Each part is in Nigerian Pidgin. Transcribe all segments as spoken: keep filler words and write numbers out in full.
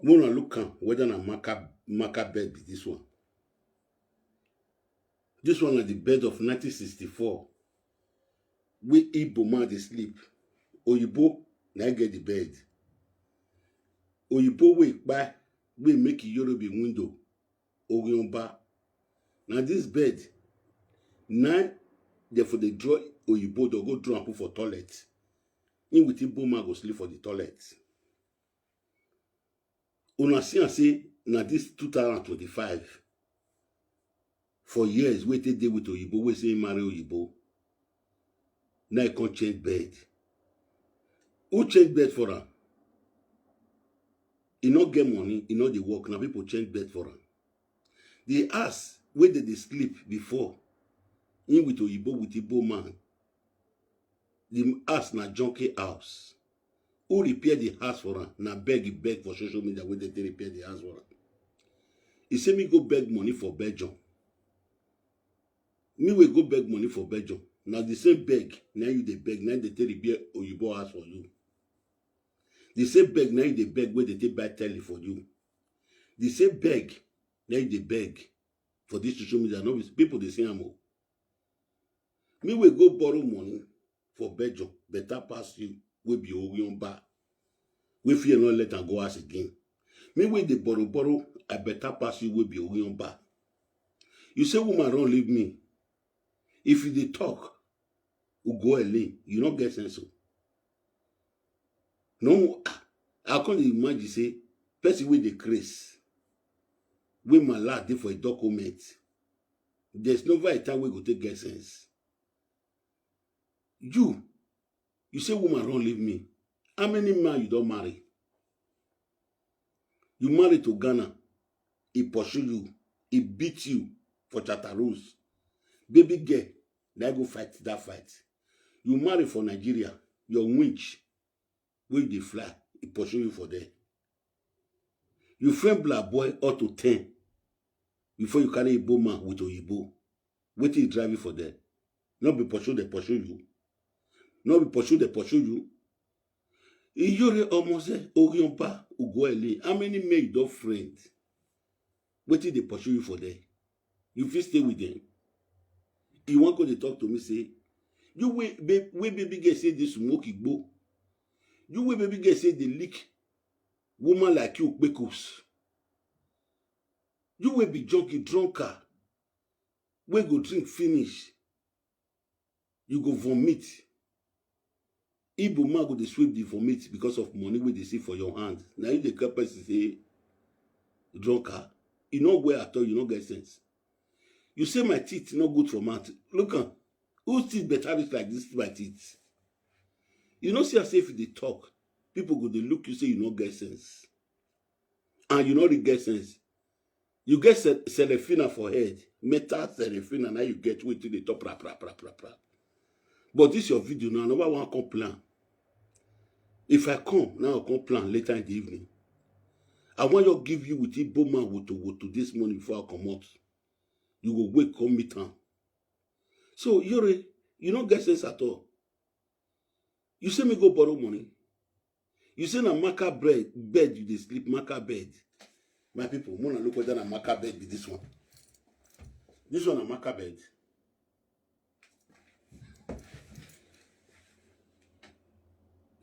Make una look am whether na marker marker bed be this one. This one na the bed of nineteen sixty-four wey Igbo man dey sleep. Oyibo na im get the bed. Oyibo wey kpai, wey make Iyorobi window, Orionba. Na this bed na dem for dey draw Oyibo, dem go draw am put for toilet. Him with Igbo man go sleep for the toilet. Una see am say na this two thousand twenty-five, for years wey take dey with Oyibo, wey say him marry Oyibo, na he come change bed. Who change bed for am? E no get money, e no dey work, na people change bed for am. The house wey dem dey sleep before, him with Oyibo, with Igbo man, the house na junky house. Who repair the house for am? Na beg e beg for social media wey dem take repair the house for am. E say me go beg money for Belgium. Me wey go beg money for Belgium, na the same beg na you dey beg, na they take repair Oyibo house for you. The same beg na you dey beg wey they take buy telly for you. The same beg na you dey beg for this social media. No be people dey see am o. Me wey go borrow money for Belgium better pass you wey be Orionba, wey fear no let am go house again. Me wey dey borrow borrow, I better pass you wey be Orionba. You say woman run leave me. If you dey talk, Ugo Ele, you no get sense o. No, I come dey imagine say person wey dey craze, wey mala dey for a document, there's never a time wey go take get sense. You, you say woman run leave me. How many man you don marry? You marry to Ghana, he pursue you, he beat you for Chatta Roads. Baby girl, na go fight that fight. You marry for Nigeria, your winch wey you dey fly, he pursue you for there. You friend black boy up to ten before you carry Igbo man with Oyibo. Wetin e drive you for there? No be pursue dem pursue you. No be pursue dem pursue you. Iyore Omoze, Orionba, Ugo Ele, how many men you don friend? Wetin dey pursue you for there? You fit stay with them? You wan go dey talk to me say, you wey ba- wey baby girl say dey smoke igbo, you wey baby girl say dey lick woman like you kpekus, you wey be junkie drunker, wey go drink finish, you go vomit. Igbo man go dey sweep the vomit because of money wey dey see for your hand. Na you dey tell person say drunker, you no well at all, you no get sense. You say my teeth no good for mouth. Look am, whose teeth better reach like this my teeth? You no see as if you dey talk, people go dey look you say you no get sense, and you no really get sense. You get se- Selefina for head, metal Selefina, now you get wetin dey talk pra pra pra pra pra. But this your video now, I never wan come plan. If I come now, I come plan later in the evening. I wan just give you with Igbo man woto woto this morning before I comot. You go wake come meet am. So Yore, you no get sense at all. You say me go borrow money. You say na marker bed, bed you dey sleep, marker bed. My people, una look whether na marker bed be this one. This one na marker bed.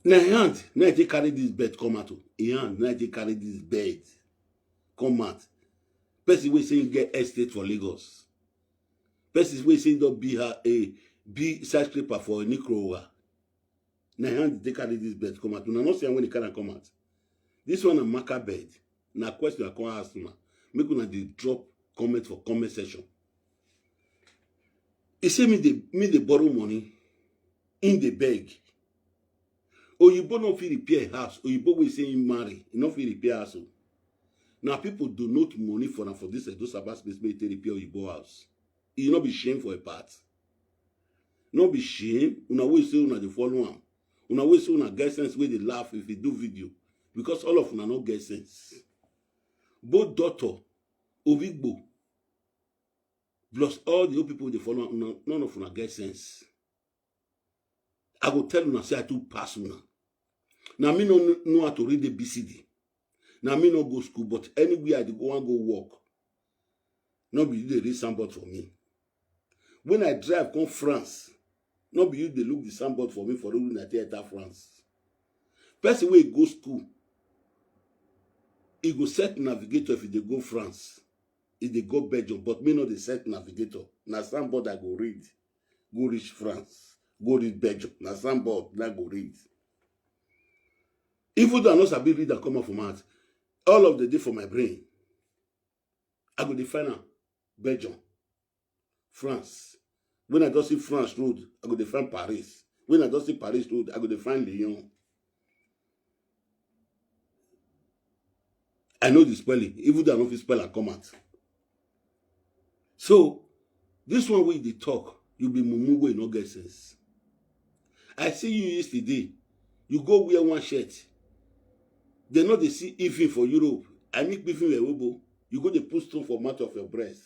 Na him hand na him take carry this bed come out o. Him hand na him take carry this bed come out. Person wey say him get estate for Lagos. Person wey say him don be her a be skyscraper for Nikrowa. Na him hand take carry this bed come out. Una no see am when he carry am come out. This one na marker bed. Na question I come ask una. Make una dey drop comment for comment section. He say me dey me dey borrow money, him dey beg. Oyibo no fit repair house. Oyibo wey say him marry, he no fit repair house o. Na people donate money for am for this Edo Sabbath space make e take repair Oyibo house. E no be shame for a part? No be shame? Una wey say una dey follow am, una wey say una get sense wey dey laugh if e do video, because all of una no get sense. Both doctor, Ovigbo, plus all the old people wey dey follow am, una, none of una get sense. I go tell una say I too pass una. Na me no kn- know how to read A B C D. Na me no go school, but anywhere I dey go, wan go work, no be you dey read signboard for me. When I drive come France, no be you dey look the signboard for me for road when I take enter France. Person wey go school, e go set navigator if e dey go France, e dey go Belgium, but me no dey set navigator. Na signboard I go read, go reach France, go reach Belgium. Na signboard na go read. Even though I no sabi read and come out for mouth, all of the day for my brain, I go dey find am. Belgium, France. When I don see France road, I go dey find Paris. When I don see Paris road, I go dey find Lyon. I know the spelling, even though I no fit spell and come out. So, this one wey you dey talk, you be mumu wey no get sense. I see you yesterday, you go wear one shirt. They no dey see even for Europe. I meet even Ewobo. You go dey put stone for mouth of your breast.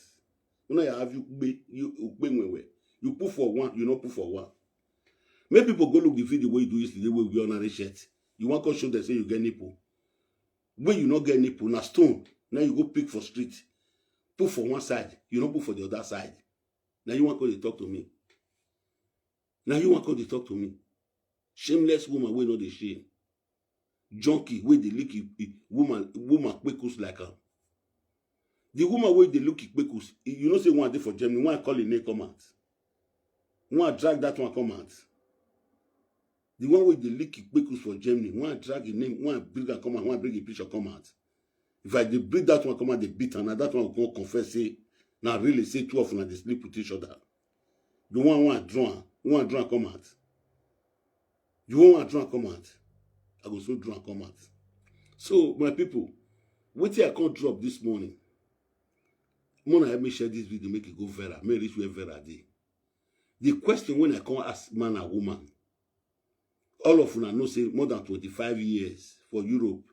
Una ya have you gbe, you gbe wewe. You put for one, you no put for one. Make people go look the video wey you do yesterday wey we wear ordinary shirt. You wan come show them say you get nipple. When you no get nipple, na stone. Now you go pick for street. Put for one side, you no put for the other side. Now you wan come dey talk to me. Now you wan come dey talk to me. Shameless woman wey no dey shame. Junkie wey dey lick e, e, woman, woman kpekus like am. The woman wey dey look e kpekus, e, you know say one dey for Germany, one call im name come out. One drag that one come out. The one wey dey lick e kpekus for Germany, one drag im name, one bring am come out, one bring im picture come out. If I dey bring that one come out, dey beat am, na that one go come confess say na really say two of una dey sleep with each other. The one, one draw am, one draw am come out. You wan, one draw am come out. I go soon draw am come out. So, my people, wetin I come drop this morning, una help me share this video, make e go viral, make e reach where viral dey. The question wey I come ask man and woman, all of una know say more than twenty-five years for Europe,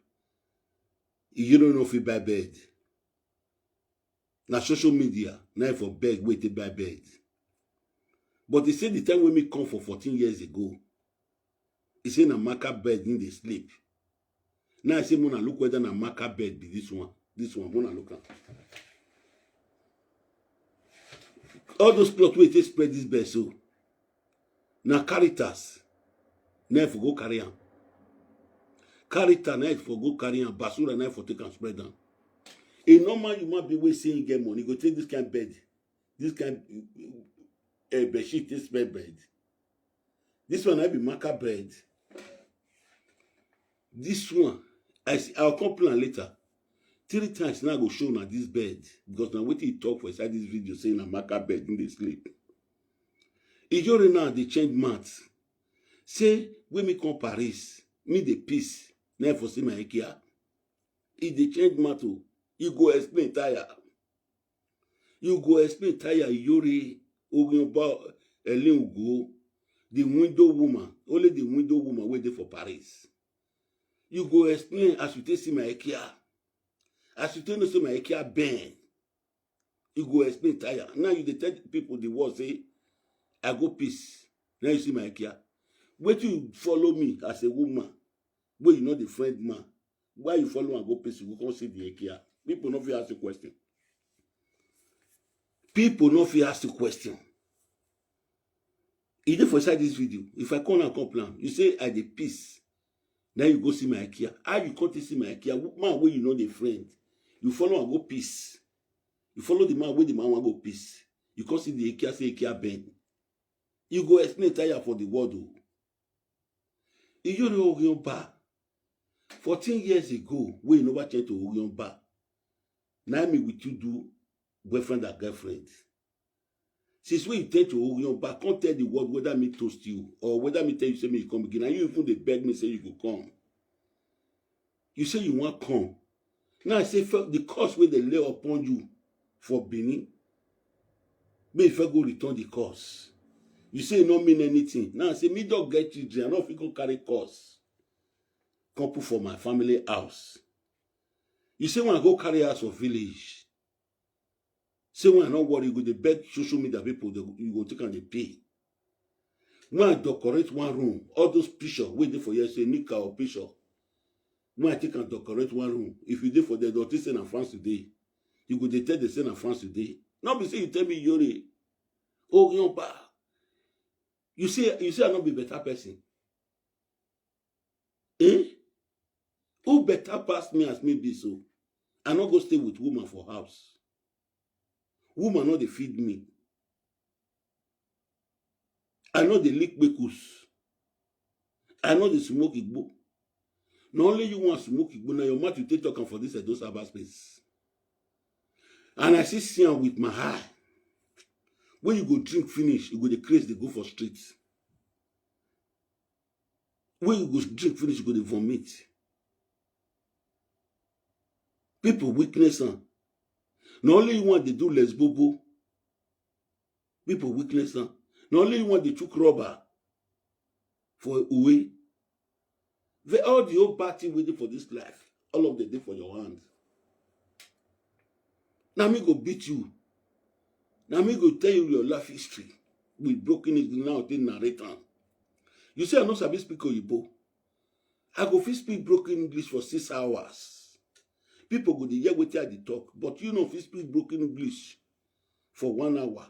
Europe no fit buy bed. Na social media na im for beg wey take buy bed. But e say the time wey me come for fourteen years ago, e say na marker bed im dey sleep. Now I say, mona look whether na marker bed be this one. This one, mona look am. All those cloth wey take spread this bed so, na Caritas na for go carry am. Caritas na for go carry am. Basura na for take am spread am. A normal human being wey say he get money go take this kind bed, this kind uh, bedsheet, take spread bed. This one na be marker bed. This one, I see, I'll come plan later. Three times now I go show na this bed, because na wetin he talk for inside this video say na marker bed im dey sleep. Ijore now dey change mat. Say when me come Paris, me dey piss. Na for see my ikia. E dey change mat o. You go explain tire. You go explain tire Ijore Ogunba Elingo, the window woman, only the window woman wey dey for Paris. You go explain as you take see my ikia. As you take know say my ikia bend, you go explain tire. Now you dey tell people the world say I go piss. Now you see my ikia. Wetin you follow me as a woman wey you no dey friend man? Why you follow am go piss? You go come see the ikia. People no fit ask you question. People no fit ask you question. E dey for inside this video. If I come and come plan, you say I dey piss. Now you go see my ikia. How you come take see my ikia? Man wey you no dey friend, you follow am go piss. You follow the man wey the man wan go piss. You come see the ikia, say ikia bend. You go explain tire for the world o. Ijore Ogunba, fourteen years ago, wey you never change to Ogunba, na me with you do boyfriend and girlfriend. Since when you tell to Ogunba, come tell the world whether me toast you or whether me tell you say me you come again. And you even dey beg me say you go come. You say you wan come. Now I say, "Fir-, the curse wey dem lay upon you for Benin, make you first go return the curse." You say e no mean anything. Now I say, "Me don get children, I no fit go carry curse come put for my family house." You say, "When I go carry house for village, say when I no worry, you go dey beg social media people, they, you go take am dey pay." When I decorate one room, all those picture wey dey for here, say Nika or picture, When I take and decorate one room, if you dey for there, don't say na France today. You go dey tell the say na France today. Not be say you tell me Yore. Oh, young pa. You say you say I not be better person. Eh? Who better pass me as me be so? I not go stay with woman for house. Woman not dey feed me. I know they lick bekus. I know they smoke igbo. Na only you want smoke igbo. Now your mouth you take talk am for this Edo cyber space. And I see see am with my eye. When you go drink finish, you go the craze they go for streets. When you go drink finish, you go the vomit. People weakness am. Na only you want they do less bobo. People weakness am. Na only you want they chook rubber for away. They all the old party waiting for this life. All of them dey for your hand. Now me go beat you. Now me go tell you your life history with broken English now take narrate am. You say I no sabi speak Oyibo. I go fit speak broken English for six hours. People go dey hear wetin I dey talk, but you no fit speak broken English for one hour.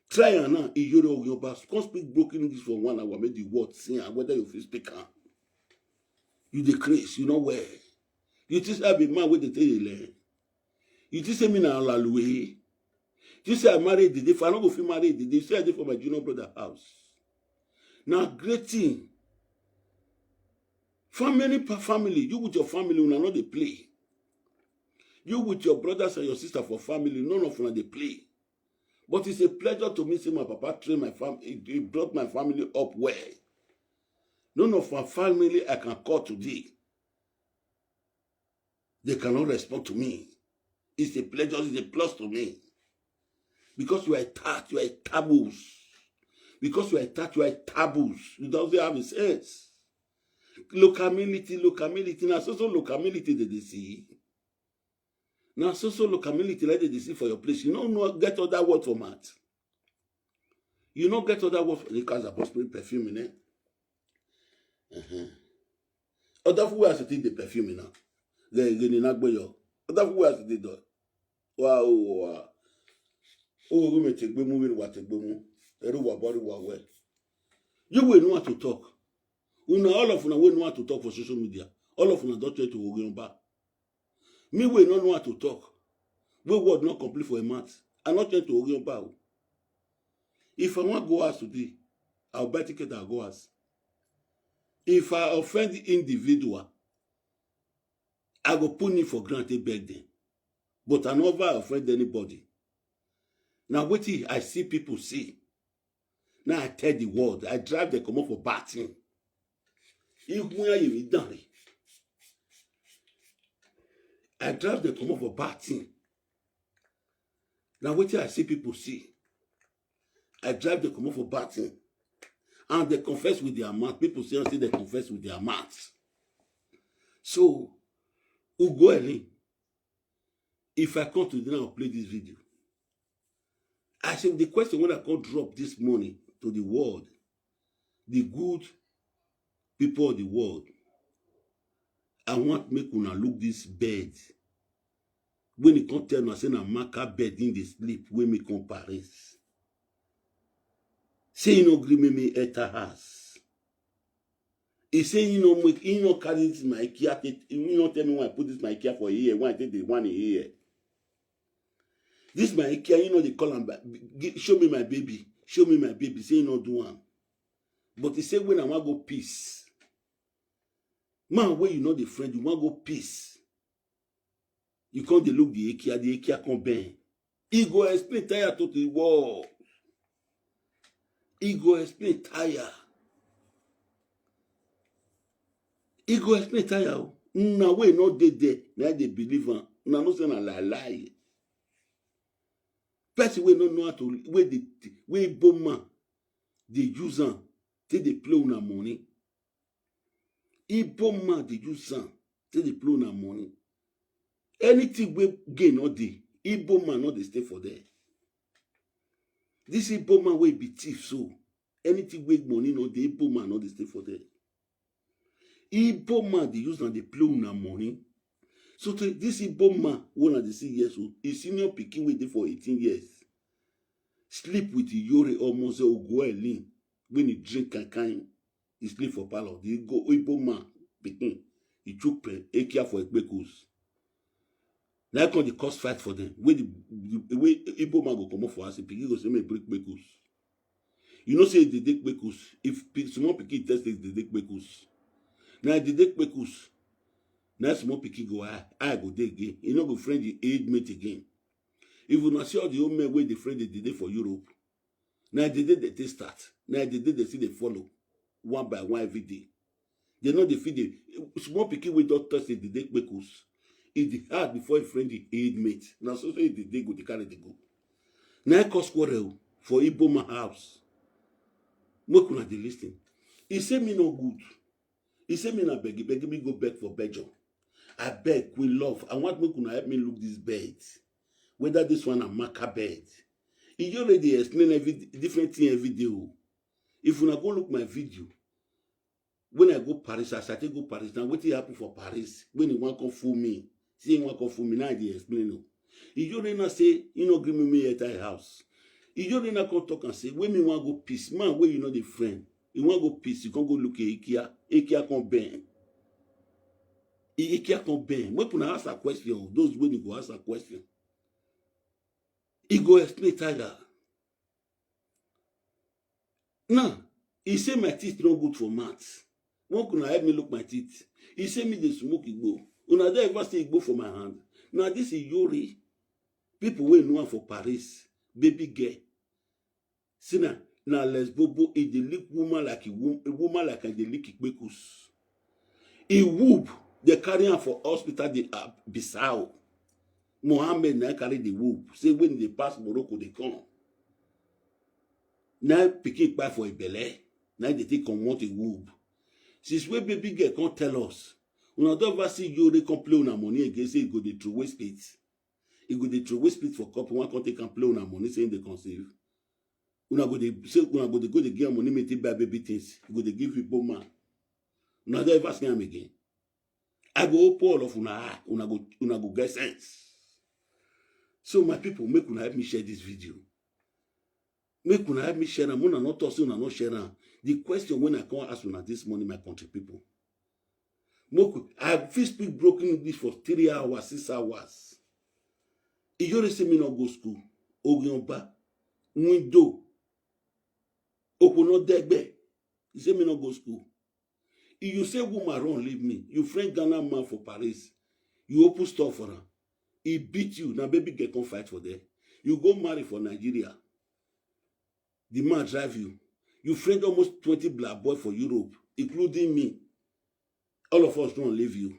Try am now, Iyore Oyoba, come speak broken English for one hour, make the world see am whether you fit speak am. You dey craze, you no well. You think say I be man wey dey tell you learn? You think say me na Olalue? You say I marry Dede, if I no go fit marry Dede, you say I dey for my junior brother house. Na great thing. Family per family, you with your family, una no dey play. You with your brothers and your sister for family, none of una dey play. But it's a pleasure to me say my papa train my family, he brought my family up well. None of my family I can call today. They cannot respond to me. It's a pleasure, it's a plus to me. Because you are attached, you are taboos. Because you are attached, you are taboos. You don't have a sense. Locality, locality. Now, so so locality that they see. Now, so so locality like that they see for your place. You don't know get other word for mouth. You no get other word for the cars about spray perfume in it. Uh-huh. Other food where I see the perfume now. They they not go yo. Other food where I see the door. Wow, wow. Oh, we may take be moving what take be move. Every wa body wa well. You will know how to talk. Una all of una will know how to talk for social media. All of una don't try to go back. Me will not know how to talk. We word not complete for a month. I'm not trying to go back. If I want go house today, I'll buy ticket and go house. If I offend the individual, I go put it for granted beg them. But I never offend anybody. Now wait till I see people see. Now I tell the world, I drive the come up for bad thing. If we are in Dare, I drive the come up for bad thing. Now wait till I see people see. I drive the come up for bad thing. And they confess with their mouth. People say, say they confess with their mouth. So, Ugo Eli, if I come to dinner, I'll play this video. I say the question when I come drop this morning to the world, the good people of the world, I want make una look this bed. When he come tell me, I say na Maka bed in the sleep when me come Paris. Say you no gree make me enter house. He say he no make he no carry this my Kia. He no tell me why I put this my Kia for here. Why I take the one in here. This my Kia, you know they call him. Show me my baby. Show me my baby. Say he no do am. But he say when I want go peace. Man, where you know the friend, you want go peace. You come dey look the Ekia, the Ekia come bend. He go explain tire to the world. He go explain tire. He go explain tire. Now we no dey there. Now they believe am. Now no say na lie lie. Person wey no know how to wey dey wey Igbo man dey use am take dey play una money. Igbo man dey use am take dey play una money. Anything wey gain no dey, Igbo man no dey stay for there. This Igbo man wey be thief so, anything wey money no dey, Igbo man no dey stay for there. Igbo man dey use am dey play una money. So tey this Igbo man wey una dey see here so, him senior pikin wey dey for eighteen years sleep with Iyore Omoze Ogoelin when he drink kankan. He sleep for parlour. The Igbo, Igbo man pikin, he chook pen, ekia for Ekpekus. Na him come dey cause fight for them. Wey the, the wey Igbo man go comot for house, the pikin go say make he bring Ekpekus. You know say e dey dey Ekpekus. If pi- small pikin tell say e dey dey Ekpekus, na e dey dey Ekpekus, na small pikin go eye, eye go dey again. E no go friend the age mate again. If una see all the old men wey dey friend the dey dey for Europe, na e dey dey dey take start, na e dey dey dey still dey follow one by one every day. They no dey fit dey small pikin wey don touch the dey dey Ekpekus. E dey hard before e friend the age mate. Na so so e dey dey go dey carry dey go. Na e cause quarrel for Igbo man house. Make una dey listen. E say me no good. E say me na beg, beg me go beg for Belgium. I beg, Queen Love, I want make una help me look this bed. Whether this one na Maka bed. E already explain every different thing every day. Oh. If una go look my video, when I go Paris, as I take go Paris, now wetin happen for Paris, when he wan come fool me, see him wan come fool me, now I dey explain. Oh. Ijorena say he no gree make me enter him house. Ijorena come talk and say, when me wan go peace, man wey you no dey friend, he wan go peace, he come go look Ekia, Ekia come bend. Ekia come bend. Make una ask a question, those wey dey go ask a question. He go explain tire. Now, he say my teeth no good for mouth. One una help me look my teeth. He say me dey smoke igbo. Una don ever see igbo for my hand? Na this Iyori, people wey know am for Paris, baby girl. See na, na lesbobo, e dey lick woman like a, wo- a woman like I dey lick ikpekus. E whoop, dey carry am for hospital, dey uh, Bissau. Mohammed na carry the whoop. Say when they pass Morocco, they come. Na pikin kpai for Ibele, na they take comot a whoop. Since wey baby girl come tell us, una don ever see Yore come play una money again, say e go dey throw waste it. E go dey throw waste it for cup, one come take am play una money, say they come save. Una go dey say una go dey go dey give am money, make take buy baby things. E go dey give people man. Una don ever see am again. I go open all of una eye, una go una go get sense. So my people, make una help me share this video. Make una help me share am. Una not talk say una not share am. The question when I come ask una this morning, my country people. Make we- I fit speak broken English for three hours, six hours. Iyore say me not go school. Ogionba, window, Okono Degbe. He say me not go school. If you say woman run leave me, you friend Ghana man for Paris, you open store for am. He beat you. Now baby girl come fight for there. You go marry for Nigeria. The man drive you. You friend almost twenty black boy for Europe, including me. All of us don't leave you.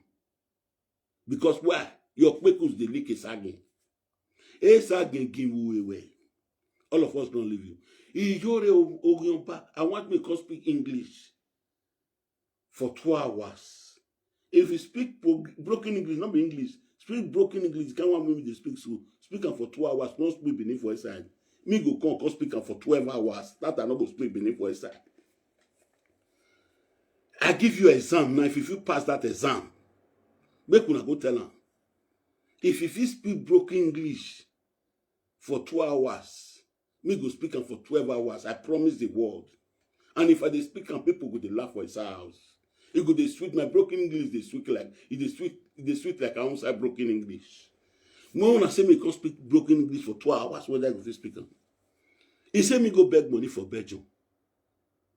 Because why? Your kpekus dey lick a sagin. A sagin give you away. All of us don't leave you. Iyore Ogionba, I want me to speak English for two hours. If you speak broken English, not be English, speak broken English, you can't want me to speak so. Speak am for two hours, not speak Benin for inside. Me go come, come speak am for twelve hours. That I not go speak Benin for inside. I give you exam now. If you fit pass that exam, make una go tell am. If you fit speak broken English for two hours, me go speak am for twelve hours. I promise the world. And if I dey speak am, people go dey laugh for inside house. E go dey sweet. My broken English dey sweet like e dey sweet. E dey sweet like I wan say broken English. No una say me come speak broken English for two hours, whether I go fit speak am. He say me go beg money for Belgium.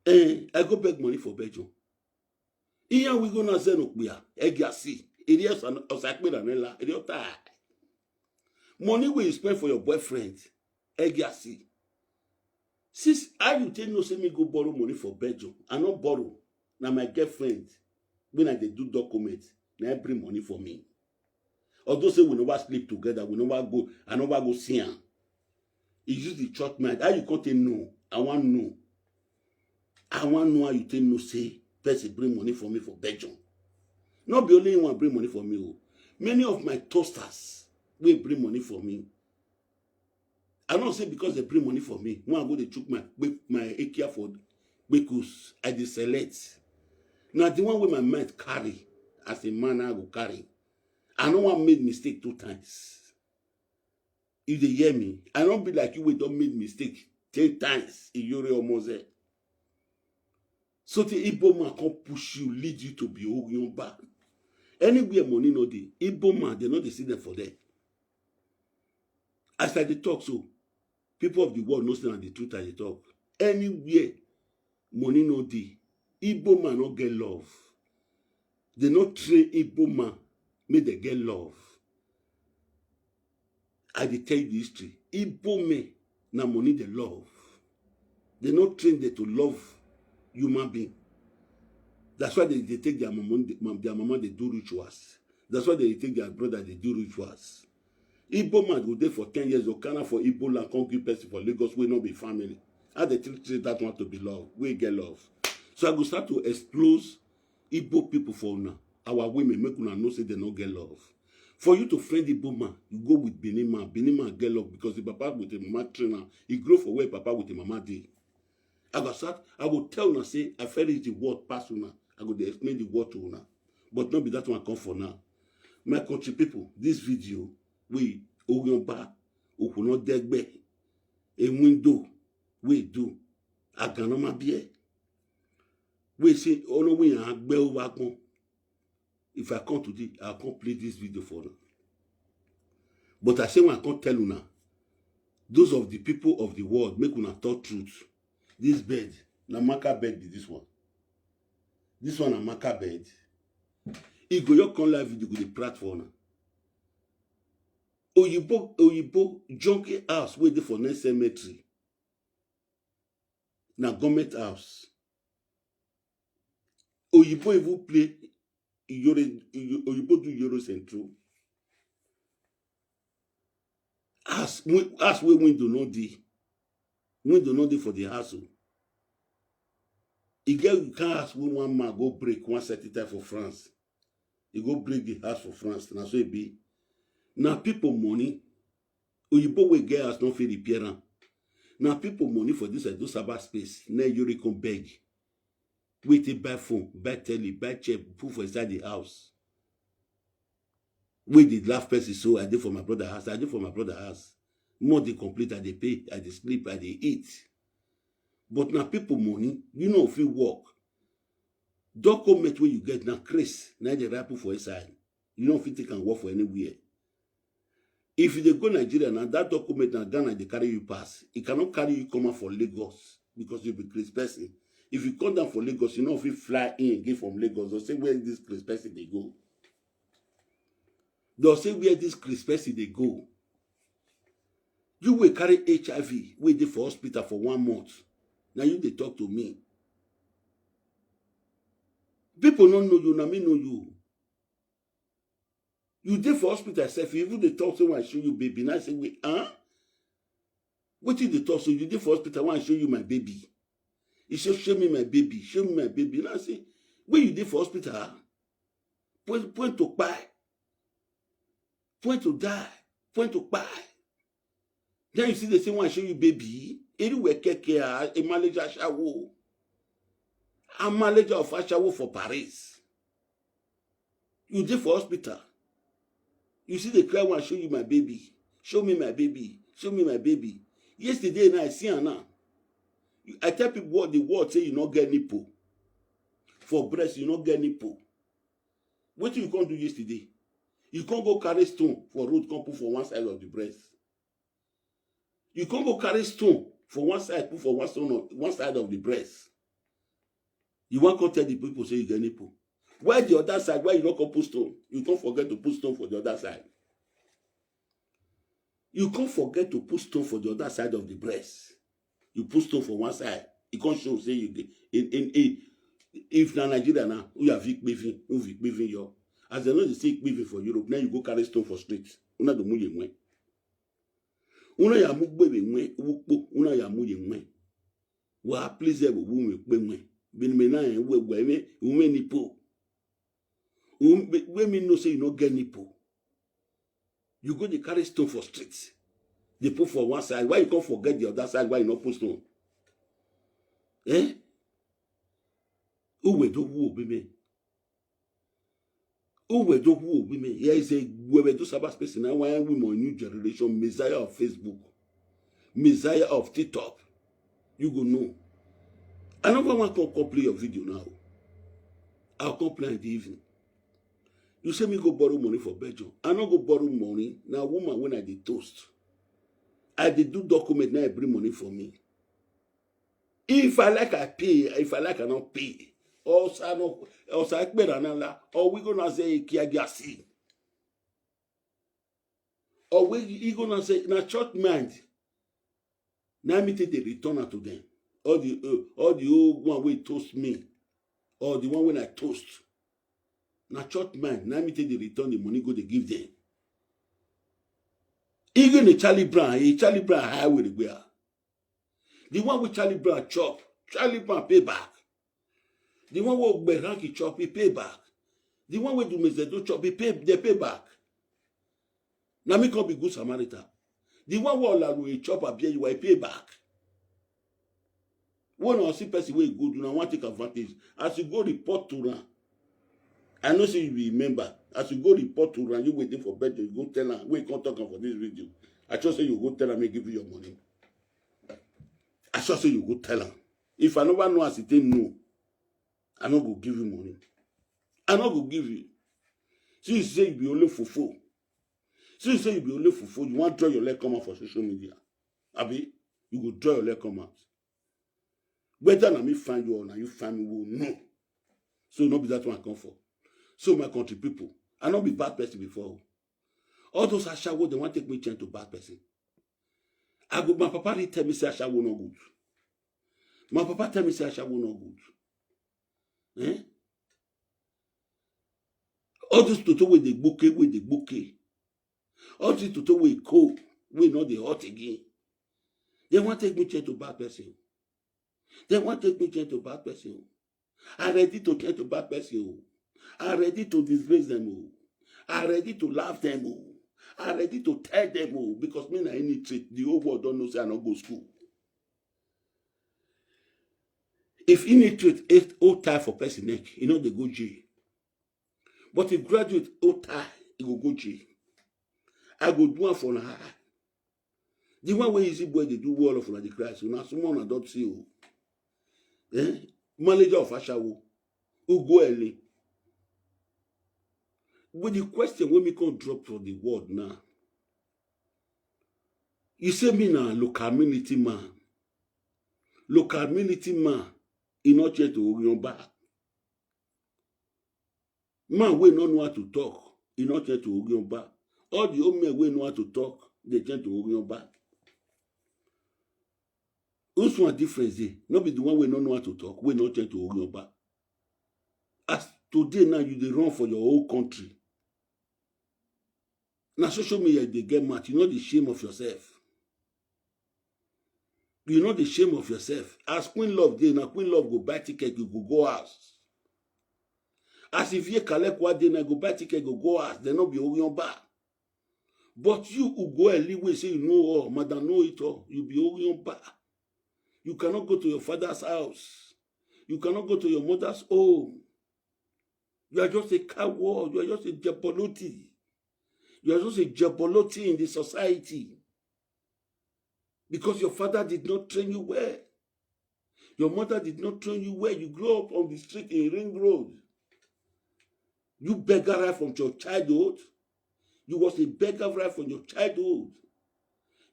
Eh, I go beg money for Belgium. Iya we go na zeno kpia, egia si. Eri osa osa kpira nela, eri ota. Money wey you spend for your boyfriend, egia si. Sis, how you take know say me go borrow money for Belgium? I no borrow. Na my girlfriend, when I dey do document, na I bring money for me. Although say we never sleep together, we never go, I never go see am. He use the church mind. How you come take know? I wan know. I wan know how you take know say person bring money for me for Belgium. Not be only one bring money for me. Oh. Many of my toasters will bring money for me. I don't say because they bring money for me. When I go, they took my my A K for because I dey select. Na the one wey my mind carry as a man, I go carry. I no wan make mistake two times. You dey hear me? I no be like you wey don make mistake ten times, Iyore Omoze. So the Igbo man come push you, lead you to be Ogunba. Anywhere money no dey, Igbo man, they no dey see them for there. As I dey talk so, people of the world know say na the truth I dey talk. Anywhere money no dey, Igbo man no get love. They no train Igbo man make they get love. I dey tell you the history. Igbo men na money they love. They no train them to love human being. That's why they, they take their mama, their mama they do rituals. That's why they take their brother they do rituals. Igbo man go there for ten years, go carry for Igbo land, come give person for Lagos wey no be family. How they treat, treat that one to be love? We get love. So I go start to expose Igbo people for una. Our women, make una know say they no get love. For you to friend Igbo man, you go with Benin man. Benin man get love because the papa with the mama train am. He grow for where papa with the mama dey. I go start, I go tell una say I fit read the word pass una. I go dey explain the word to una. But no be that one come for now. My country people, this video, we Oyinba, Okunodegbe, a window, we do, Aganama Bie. We say, Ono we agbe o wa kon. If I come today, I'll come play this video for now. But I say when I come tell una, those of the people of the world, make una talk truth. This bed, na marker bed be this one. This one na marker bed. E go your come live video go dey prat for una. Oyibo, Oyibo junkie house wey dey for next cemetery. Na government house. Oyibo even play Iyore, Iyo- Oyibo do Iyore Central. House, wi- house wey window no dey. Window no dey for the house o. E get kind house wey one man go break one certain time for France. He go break the house for France. Na so e be. Na people money. Oyibo wey get house no fit repair am. Na people money for this Edo Saba space. Na Iyore come beg. Wey take buy phone, buy telly, buy chair, put for inside the house. Wey dey laugh person so, I dey for my brother house, I dey for my brother house. Month dey complete, I dey pay, I dey sleep, I dey eat. But na people money, you no fit work. Document wey you get na craze, na dey wrap for inside. You no fit take am work for anywhere. If you dey go Nigeria na that document na Ghana dey carry you pass. E cannot carry you come out for Lagos because you be craze person. If you come down for Lagos, you no fit fly in again from Lagos. They'll say where this craze person dey go. They'll say where this craze person dey go. You will carry H I V, wey dey for hospital for one month. Now you dey talk to me. People no know you, na me know you. You dey for hospital sef, you even dey talk say when I show you baby. Now I say, wait, huh? Wetin you dey talk so? You dey for hospital when I show you my baby. You say, show me my baby, show me my baby. Now I say, when you dey for hospital, point, point to kpai, point to die, point to kpai. Then you see the same one show you baby. Anywhere keke, a manager ashawo. A manager of ashawo for Paris. You dey for hospital. You see the cry one show you my baby. Show me my baby. Show me my baby. Yesterday night, I see her now. You- I tell people what the world say you no get nipple. For breast, you no get nipple. Wetin you come do yesterday? You come go carry stone for road, come put for one side of the breast. You come go carry stone for one side, put for one stone on one side of the breast. You wan come tell the people say you get nipple. Why the other side? Why you no come put stone? You come forget to put stone for the other side. You come forget to put stone for the other side of the breast. You put stone for one side. You come show say you dey. In, in, in, if na Nigeria now, who you have Ikpevin, who have Ikpevin yo? As they know they say Ikpevin for Europe, now you go carry stone for street. Una do muye mwe. Una ya mu gbebe mwe, wukpo, una ya mu ye mwe. Wa please e bu mu pe mwe. Bin me na e we we me, we nipple. Um, when me know say you no get nipple. You go dey carry stone for street. They put for one side. Why you come forget the other side? Why you no put stone? Eh? Uwe do wu obi me. Uwe do wu obi me. Here is a Wewe do cyberspace now. Why we more new generation, Messiah of Facebook, Messiah of TikTok. You go know. I never want to come play your video now. I'll come play in the evening. You say me go borrow money for Belgium. I no go borrow money. Now woman when I dey toast, I dey do document, now I bring money for me. If I like, I pay. If I like, I not pay. Also, I no, also I pay another. Or we gonna say kiagasi. Or we, he gonna say na church mind. Now me take the return to them. All the uh, all the old one wey toast me, or the one when I toast. Na church mind. Now me take the return the money go they give them. Even a Charlie Brown, a Charlie Brown highway the way. The one with Charlie Brown chop, Charlie Brown pay back. The one wey Ogbe rank he chop, he pay back. The one wey do Mezedo chop, he pay, they pay back. Now me come be good Samaritan. The one wey Olaru he chop, abia you, he pay back. When I see person wey good, you know, want take advantage. As you go report to am, I know say you remember. As you go report to am, you waiting for bed, you go tell am. Wait, come talk am for this video. I just say you go tell am, make give you your money. I sure say you go tell am. If I never know as it take no, I no go give you money. I no go give you. Since you say you be only fofo. Since you say you be only fofo, you want draw your leg come out for social media. Abi, you go draw your leg come out. Whether na me find you or na you find me, we no. So no be that one I come for. So my country people, I no be bad person before. All those ashawo, they want take me change to bad person. I go, my papa did tell me say ashawo no good. My papa tell me say ashawo no good. Eh? All those toto wey dey gboke, wey dey gboke. All these toto wey cold, wey no dey hot again. They want take me change to bad person. They want take me change to bad person. I ready to change to bad person. I ready to disgrace them. I ready to laugh them. I ready to tell them because me na illiterate. The whole world don't know say I no go school. If illiterate hold tie for person neck, you know they go jail. But if graduate hold tie, he go go jail. I go do one for her. The one wey easy boy dey do well of una dey cry, so na small una don see o. Eh? Manager of ashawo, Ugo Ele. But the question wey me come drop for the world now, you say me na local community man. Local community man, e no change to Orionba. Man wey no know how to talk, e no change to Orionba. All the old men wey know how to talk, they change to Orionba. Which one difference dey? No be the one wey no know how to talk, wey no change to Orionba. As today now, you dey run for your whole country. Na social media you dey get mad, you no dey shame of yourself. You no dey shame of yourself. As Queen Love dey, na Queen Love go buy ticket, you go go house. As Ivie Kalekwa dey, na go buy ticket, go go house. They no be Orionba. But you, Ugo Eli, wey say you know all, madam know it all, you be Orionba. You cannot go to your father's house. You cannot go to your mother's home. You are just a coward. You are just a jaboloti. You are just a jaboloti in the society. Because your father did not train you well. Your mother did not train you well. You grew up on the street in Ring Road. You beggar right from your childhood. You was a beggar right from your childhood.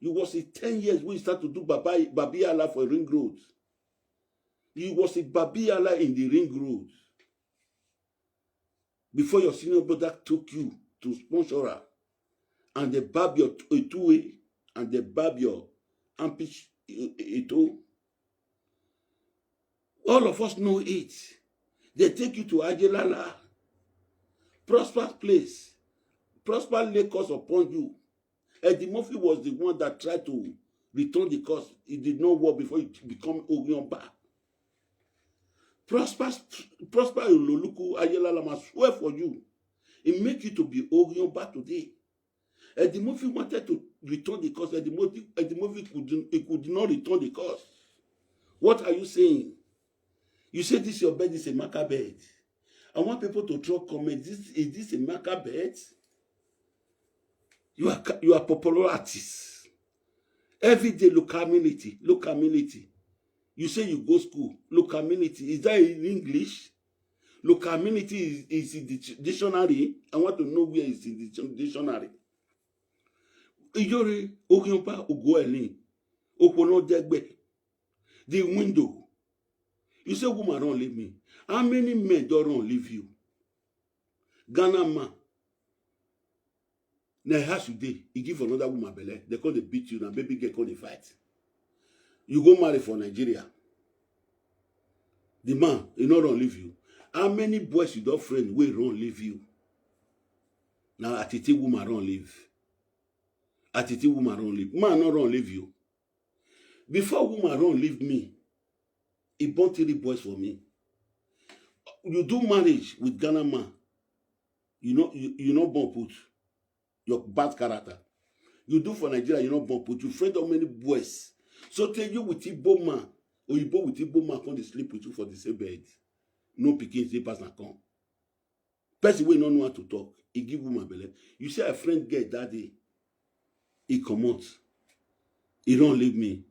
You was a ten years when you start to do Baba, Babiala for Ring Road. You was a Babiala in the Ring Road. Before your senior brother took you to sponsor her, and they bab your t-, a two-way, and they bab your ampish a, a, a toe. All of us know it. They take you to Ajelala. Prosper place. Prosper lay curse upon you. Eddie Murphy was the one that tried to return the curse. It did not work before it become Orionba. Prosper, Prosper Ololuku Ayelala must swear for you. It make you to be Orionba today. Eddie Murphy wanted to return the curse. Eddie Murphy, Eddie Murphy could, he could not return the curse. What are you saying? You say this your bed is a marker bed. I want people to drop comments. This, is this a marker bed? You are ca- you are popular artists. Every day, locality, locality. You say you go school, locality. Is that in English? Locality is, is in the dic- dictionary. I want to know where it's in the dic- dictionary. Iyore Ogunpa Ugoelin, Opono Degbe, the window. You say woman don't leave me. How many men don't run leave you? Ghana man. Na house you dey, e give another woman belle, they come dey beat you, na baby girl come dey fight. You go marry for Nigeria. The man, he no run leave you. How many boys you don friend wey run leave you? Na Atiti woman run leave. Atiti woman run leave. Man no run leave you. Before woman run leave me, he born three boys for me. You do marriage with Ghana man, you know you, you no born put your bad character. You do for Nigeria, you no born put. You friend how many boys? So tell you with Igbo man, Oyibo with Igbo man come dey sleep with you for the same bed. No pikin sleepers na come. Person wey no know how to talk, he give woman belle. You see, I friend girl that day, he comot, he don leave me.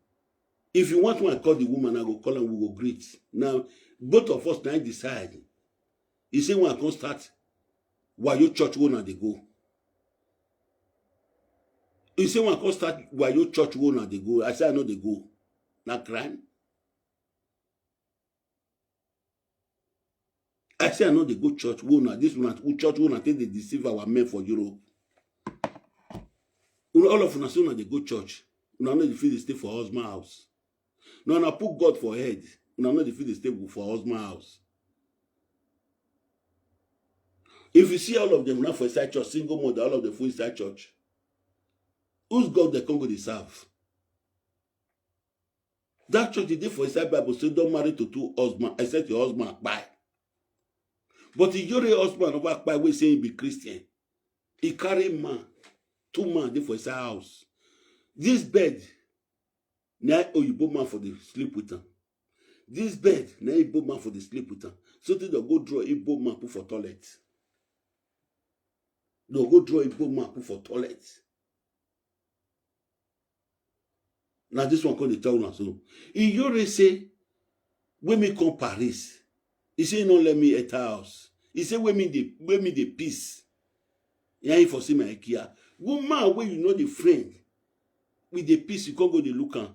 If you want, when I call the woman, I go call am, we go greet. Now, both of us now decide. He say when I come start, why your church owner dey go? He say when I come start, why your church owner dey go? I say I no dey go. Na crime. I say I no dey go church. Una, this una, church una take dey deceive our men for Europe. Una, all of una say una dey go church. Una no dey fit dey stay for husband house. Now una put God for head. Una no dey fit dey stay for husband house. If you see all of them now for inside church, single mother, all of them for inside church. Whose God they come go dey serve? That church dey dey for inside Bible say don't marry to two husbands except your husband kpai. But Iyore husband over kpai wey say he be Christian, he carry man, two man dey for inside house. This bed, na Oyibo man for dey sleep with am. This bed, na Igbo man for dey sleep with am. So they go draw Igbo man put for toilet. They go draw Igbo man put for toilet. Now this one come dey tell una so. Iyore say, when me come Paris, he say he no let me enter house. He say when me dey when me dey peace, yeah, he for see my Ikea. Woman wey you know the friend with the peace, you come go dey look am.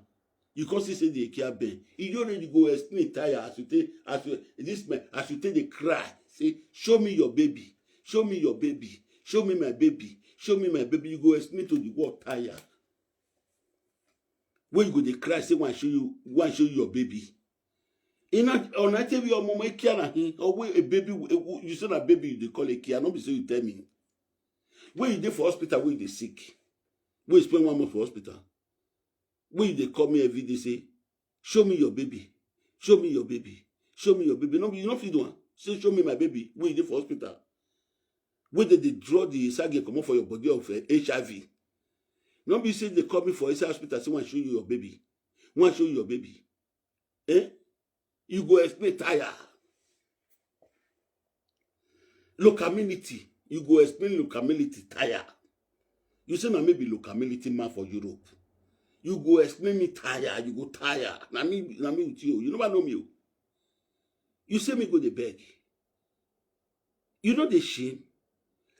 You come see say the Ikea bend. Iyore, you go explain tire as you take as you this man as you take dey cry. Say, show me your baby, show me your baby, show me my baby, show me my baby. You go explain to the world tire. When you go dey cry, say, why show you why show you your baby? In a on a T V or mama Ikea na him or wey a baby you say na baby you dey call Ikea, no be say you tell me. When you dey for hospital, when you dey sick, when you spend one month for hospital, when you dey call me every day, say, show me your baby, show me your baby, show me your baby. No, you no fit do am. Say, show me my baby, when you dey for hospital. When they dey draw the sage comot for your body of uh, H I V. No be say they call me for inside hospital, say, want show you your baby. Want show you your baby. Eh? You go explain tire. Locality. You go explain locality tire. You say na me be locality man for Europe. You go explain me tire. You go tire. Na me, na me with you. You never know me. Oh. You say me go dey beg. You know the shame.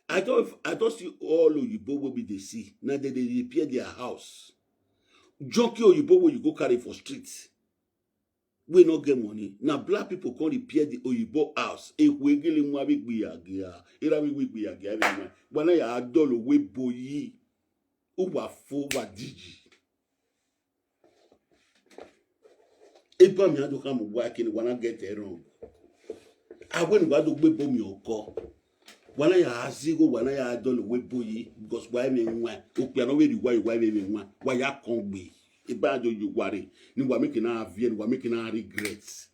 I don't, I don't see all Oyibo wey be dey see. Now they dey repair their house. Junkie Oyibo wey you go carry for street. We no get money. Now black people come repair the Oyibo house. Ekwegele nwa bi gbiyagia. Ira mi wi gbiyagia. Wana ya adolo we boyi. Uwa fo wa diji. Eba mi ado kamu wa kini wana get it wrong. Awen wa do gbe bomi oko. Wana ya azigo, wana ya adolo we boyi. Because why me nwa? Okpia no we di why, why me nwa? Why ya kongbe? Eba do you worry. Ni wa make na avie, ni wa make na regrets.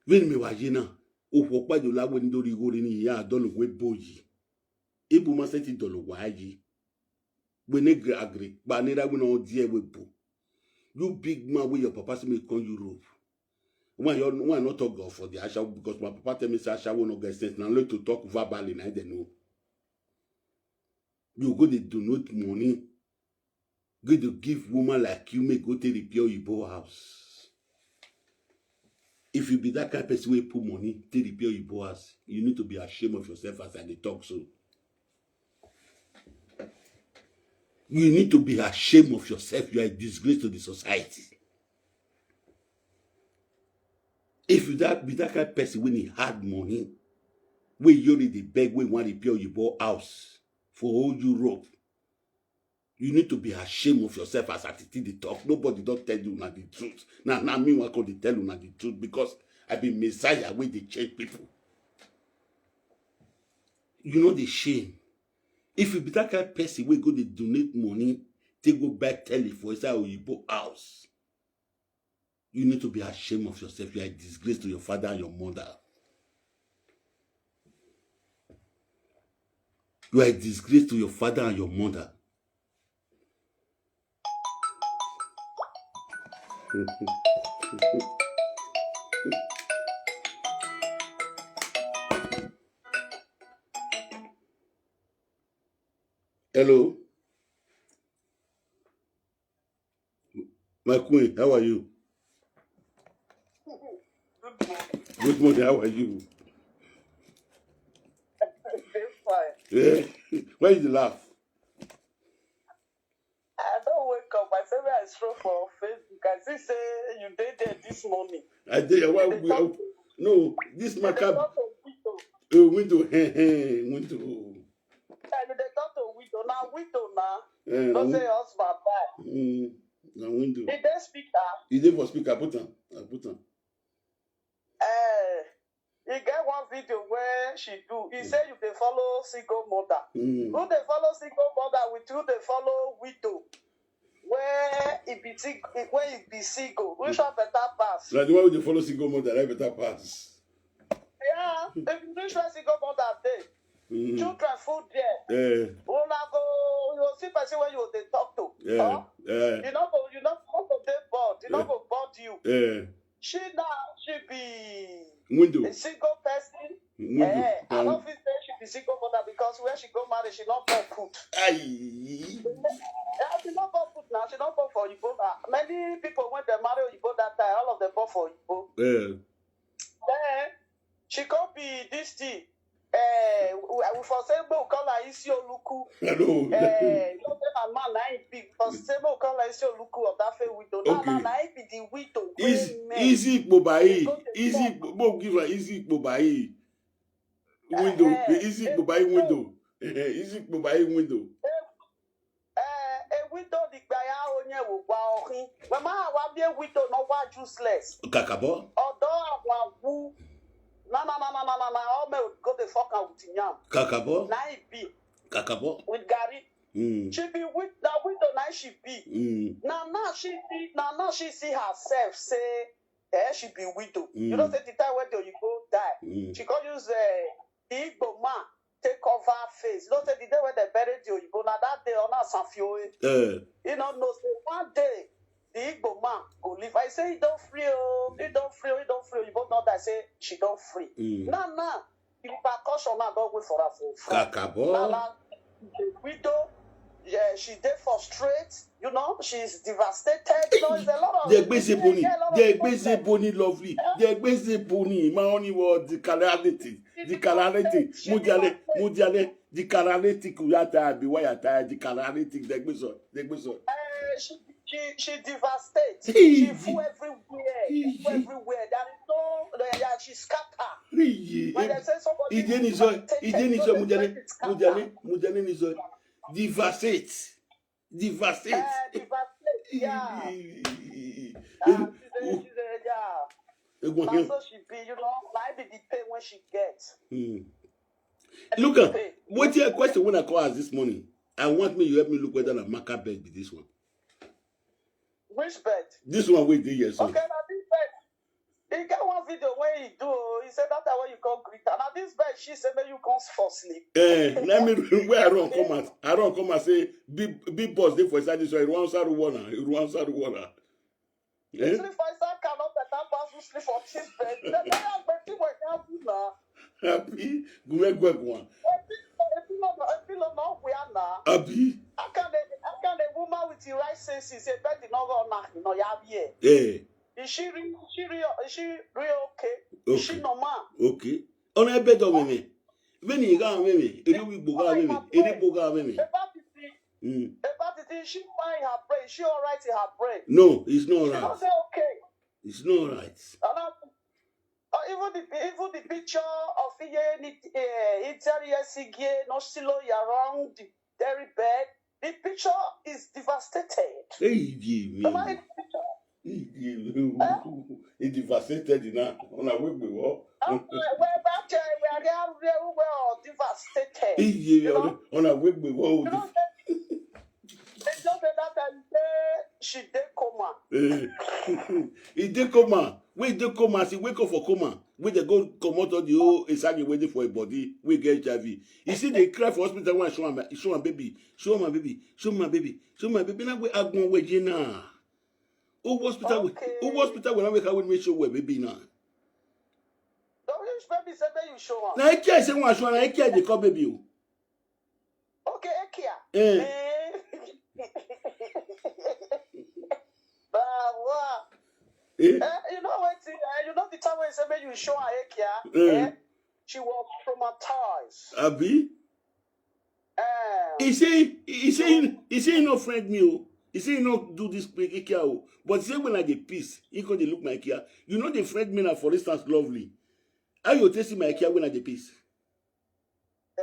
When me wa yina. Okwo pa do la we ndori gori ni ya adolo we boyi. Ibu ma seti dolo wa yi. We ne gra agri. Ba ne ra we no die we bo. You big man wey your papa say me come Europe. Why you why not talk God for the ashawo? Because my papa tell me say ashawo no get sense. Now let to talk verbally, na dem know. You go dey donate money, go dey give woman like you make go take repair oyibo house. If you be that kind of person wey put money take repair oyibo house, you need to be ashamed of yourself as I dey talk so. You need to be ashamed of yourself. You are a disgrace to the society. If you that be that kind of person wey need hard money, wey you dey beg, wey wan repair oyibo house for whole Europe, you need to be ashamed of yourself as I dey talk. Nobody don tell you na the truth. Na na me wan come dey tell you na the truth because I be Messiah wey dey change people. You know the shame. If you be that kind of person wey go dey donate money, take go buy telly for inside oyibo house, you need to be ashamed of yourself. You are a disgrace to your father and your mother. You are a disgrace to your father and your mother. Hello. My queen, how are you? Good morning. Good morning, how are you? Fine. Yeah. Why you laugh? I don't wake up. I say when I stroll for Facebook, I see say you dey there this morning. I dey why we no this matter. Window, window. Hey, you dey talk to widow. Na widow na. Eh, no say husband die. Mm, na window. He dey speaker. He dey for speaker. Put am. I put am. Eh, he get one video where she do. He say you dey follow single mother. Mm. Who dey follow single mother with who dey follow widow? Where he be single, where he be single. Which one better pass? Like the one wey dey follow single mother, that better pass. Yeah, if you reach where single mother dey, mm-hmm. Children full there. Yeah. Una go, you go see person wey you dey talk to. Yeah. Huh? Yeah. You no go, you no go dey bored. You no go bored you. Yeah. She now, she be window. A single person. Window. Eh, I don't feel say she be single mother because where she go marry, she not born put. Aye. Yeah, she not born put now. She not born for Igbo. Ah, many people when they marry Igbo that time, all of them born for Igbo. Yeah. Then she come be this thing. Eh, we, we for say we call her Isi Oluku. Hello. Eh, you know say na man na him be. For say we call her Isi Oluku of that fair widow. Now, okay. Now, na him be the widow. Is wey men Isi Ikpobai. Dey go dey Isi talk. Ikpo, mo give her Isi Ikpobai. Window. Eh, eh. Isi Ikpobai window. Isi Ikpobai window. Eh, eh, widow the guy, ah, onye wo gwa ohin. When my wa be a widow, no wa useless. Kakabo. Although I wa wu. Na, na, na, na, na, na, na, all men go dey fuck am with yam. Kakabo. Na he be. Kakabo. With Gary. Mm. She be with, na widow na she be. Mm. Na, na she be, na, na she see herself say, eh, she be widow. Mm. You know say the time when the Oyibo die, mm, she come use, eh, the Igbo man take cover her face. You know say the day when they bury the Oyibo, na that day, ona sanfioe. Eh. You know, no say one day, the Igbo man go leave. I say, he don't free, oh, he don't free, oh, he don't free. Oyibo not that say she don't free. Mm. Now, now, the repercussion now don't wait for her for front. Kakabo. Now, now, the widow, yeah, she dey frustrate. You know, she's devastated. You know, it's a lot of, they gbese boni. They gbese boni lovely. They gbese boni. My only word, the clarity. The clarity. Mudiale, mudiale. The clarity. Kuyata, be wayata. The clarity. They gbese. They gbese. Eh, she, she, she devastates. She full everywhere. She full everywhere. There is no, yeah, she scatter. When they say somebody is devastated, mudiale, mudiale, mudiale. Devastate. Devastate. Eh, devastate, yeah. Ah, she's a, she's a, yeah. Na so she be, you know, na be the pain when she gets. Hmm. Look at, wait here, question when I call us this morning. I want me, you help me look whether na marker bed be this one. Which bed? This one wey dey here so. Okay, na this bed. He get one video wey he do, oh, he say that time when you come greet her. Na this bed she say make you come for sleep. Eh, let me, where I run come out. I run come out say, big, big boss dey for inside this one. He run answer the one. He run answer the one. Eh? Sleep for inside car no better pass who sleep for this bed. They don't have bed, people can't do now. Abi, gumegwegwa. Ebi, ebi no, ebi no, no, we are now. Abi, How can they, how can a woman with the right senses say bed did not go knock, no, you have here? eh, Is she real? Is she real? Is she real okay? Is she Okay. Normal? Okay. Ona ebe do meme. Beni ga meme. Eri wi gboga meme. Eri gboga meme. About the thing, Mm. about the thing, she fine her brain. She all right in her brain. No, it's not She not right. say okay. It's not right. And I, uh, even the even the picture of Iye ni eh, Interior Sige, no silo around the dairy bed. The picture is devastated. Hey, give me. Somebody picture. He devastated now. Ona we gbe wo. Where that chair, where they are, where we were all devastated. He You know, ona we gbe wo. you know, they, they just say that time say she dey coma. Eh. He dey coma. When he dey coma, as he wake up for coma, when they go comot all the whole esage wey dey for him body, wey get H I V. You see, they cry for hospital when show am, show am baby, show my baby, show my baby, show my baby. Now we agbon we je na. Oh hospital we, Okay. Oh hospital we now we can we show we baby now. Don't you baby say make you show am. Na I care say one show, na I care they call baby o. Okay, Ekia. Eh. Eh. Bah, wow. Eh? Eh, you know what? Eh, you know the time when you say make you show her Ekia. Eh. Eh? She was traumatized. Abi? Eh. He say he say he say he no friend me o. He say he no do this quick Ikia o. But he say when I dey piss, he go dey look my Ikia. You know the friend me na, for instance, lovely. How you take see my Ikia when I dey piss? Eh.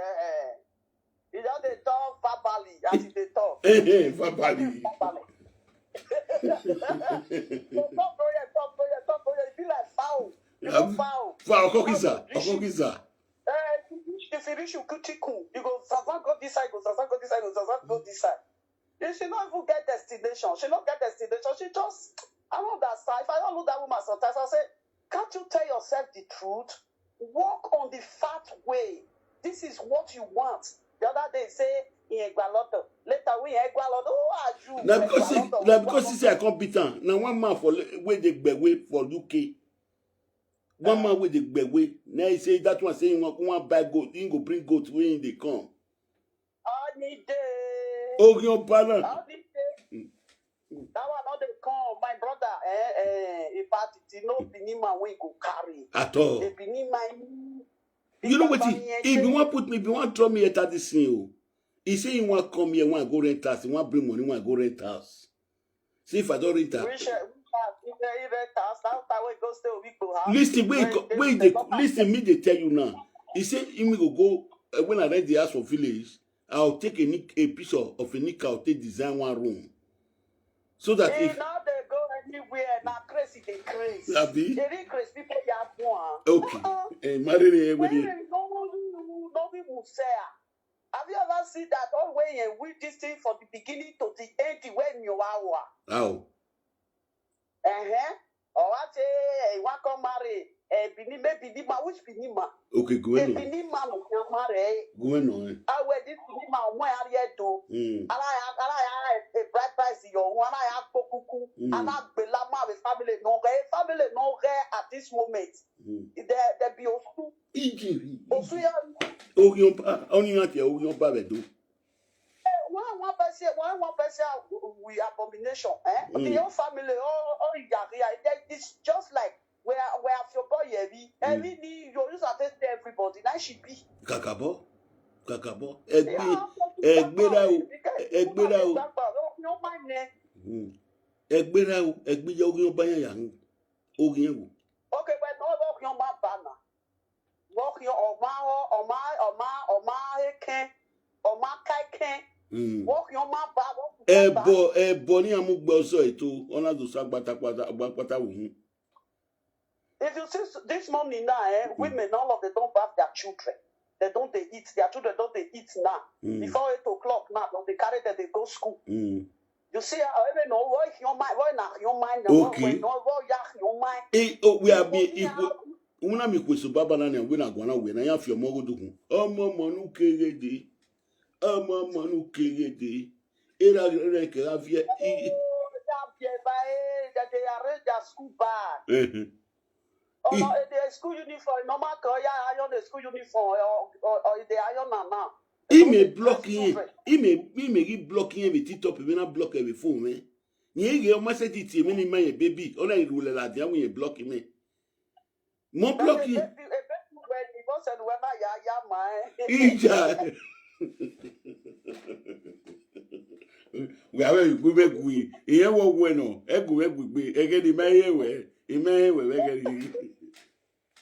You just dey talk verbally as you dey talk. Eh, eh, verbally. Verbally. So talk go here, talk go here, talk go here. E be like fowl. You know Um, fowl. For Okokisa, Okokisa. Eh, if you reach Ukutiku, you go zaza go this side, go zaza go this side, go zaza go this side. You should not even get destination. She not get destination. She just, I don't understand. If I don't look that woman sometimes, I say, can't you tell yourself the truth? Walk on the fat way. This is what you want. The other day, say, in Egbaloto. Later, we in Egbaloto. Who are you? Na because say Egbaloto. na because he say I come beat am. Na one man for le- wey dey gbewe for U K. One man wey dey gbewe. Na he say that one say he wan wan buy goat. He go bring goat when he dey come. Any day. Ogion Pala. Any day. That one not dey come, my brother. Eh, eh, in fact, it no Benin man wey go carry. At all. The Benin man. You know wetin? If you wan put me, if you wan draw me enter this thing o. He say he wan come here, wan go rent house, he wan bring money, wan go rent house. See if I don rent am. Which uh, which house? If they rent house, that time we go stay with go house. Listen, wait, When they wait, dey dey, come back. Listen, me dey tell you now. He say he me go go uh, when I rent the house for village. I'll take a nick a picture of a nick. I'll take design one room, so that He if now they go anywhere. Now crazy, they crazy. Abi? They dey crazy people. They have one. Okay, eh, marry me When everybody. They no be Musea. Have you ever seen that all way and with this thing from the beginning to the end? When you are How? Uh-huh. Or what eh, you want come marry? Eh, Benin, maybe Benin man, which Benin man? Okay, go A on. Benin man, you can marry. Go on. I wear this Benin man, my area do. Mm. Ala ya, ala ya, a bright price in your one, ala ya, kuku. Mm. Ala bela ma with family no re, family no re at this moment. Mm. There, there be Osu, Ijiri. Osu ya. Ogion pa, only not here, Ogion pa bedo. One, one person, one, one person, we abomination. Eh, Mm. The whole family, all, all Yari, it's just like we are, we are your boy Yeri. Every day you use to tell everybody. Now she be. Kakabo, kakabo. Egbe, Egbera o, Egbera o. No man name. Mm. Egbera o, Egbe ya Ogion pa ya ya. Ogion wo. Okay, but no, walk your man banner. Walk your oma, oma, oma, oma eke, oma kaike. Mm. Walk your man banner. Ebo, ebo ni amugbe oso eto. Ona do sa gbata gbata gbata wo. If you see s- this morning now, eh, women, all of them don't bath their children. They don't they eat. Their children don't they eat now. Mm. Before eight o'clock now, don't they carry them, they go school. Mm. You see, uh, even no, why your mind, why not your mind, Okay. No, why your mind. Eh, oh, we are be Yeah. equal. Una mi kweso baba na ne we na gwana we na ya fi omo go dukun. Omo mo nu kere de. Omo mo nu kere de. Era re ke la vie. I- Oh, that be by, that they arrange their school bag. Eh, Or e dey school uniform, normal kan ya iron the school uniform, or, or, or e dey iron am now. He may block him. He may he may give block him with TikTok. He may not block every phone, man. He get message it him any my baby. All I rule la dia we block him. Mo block him. Ija. We are we we we. Iye wo we no. Egu we we. Ege di me ye we. Ime ye we we ge.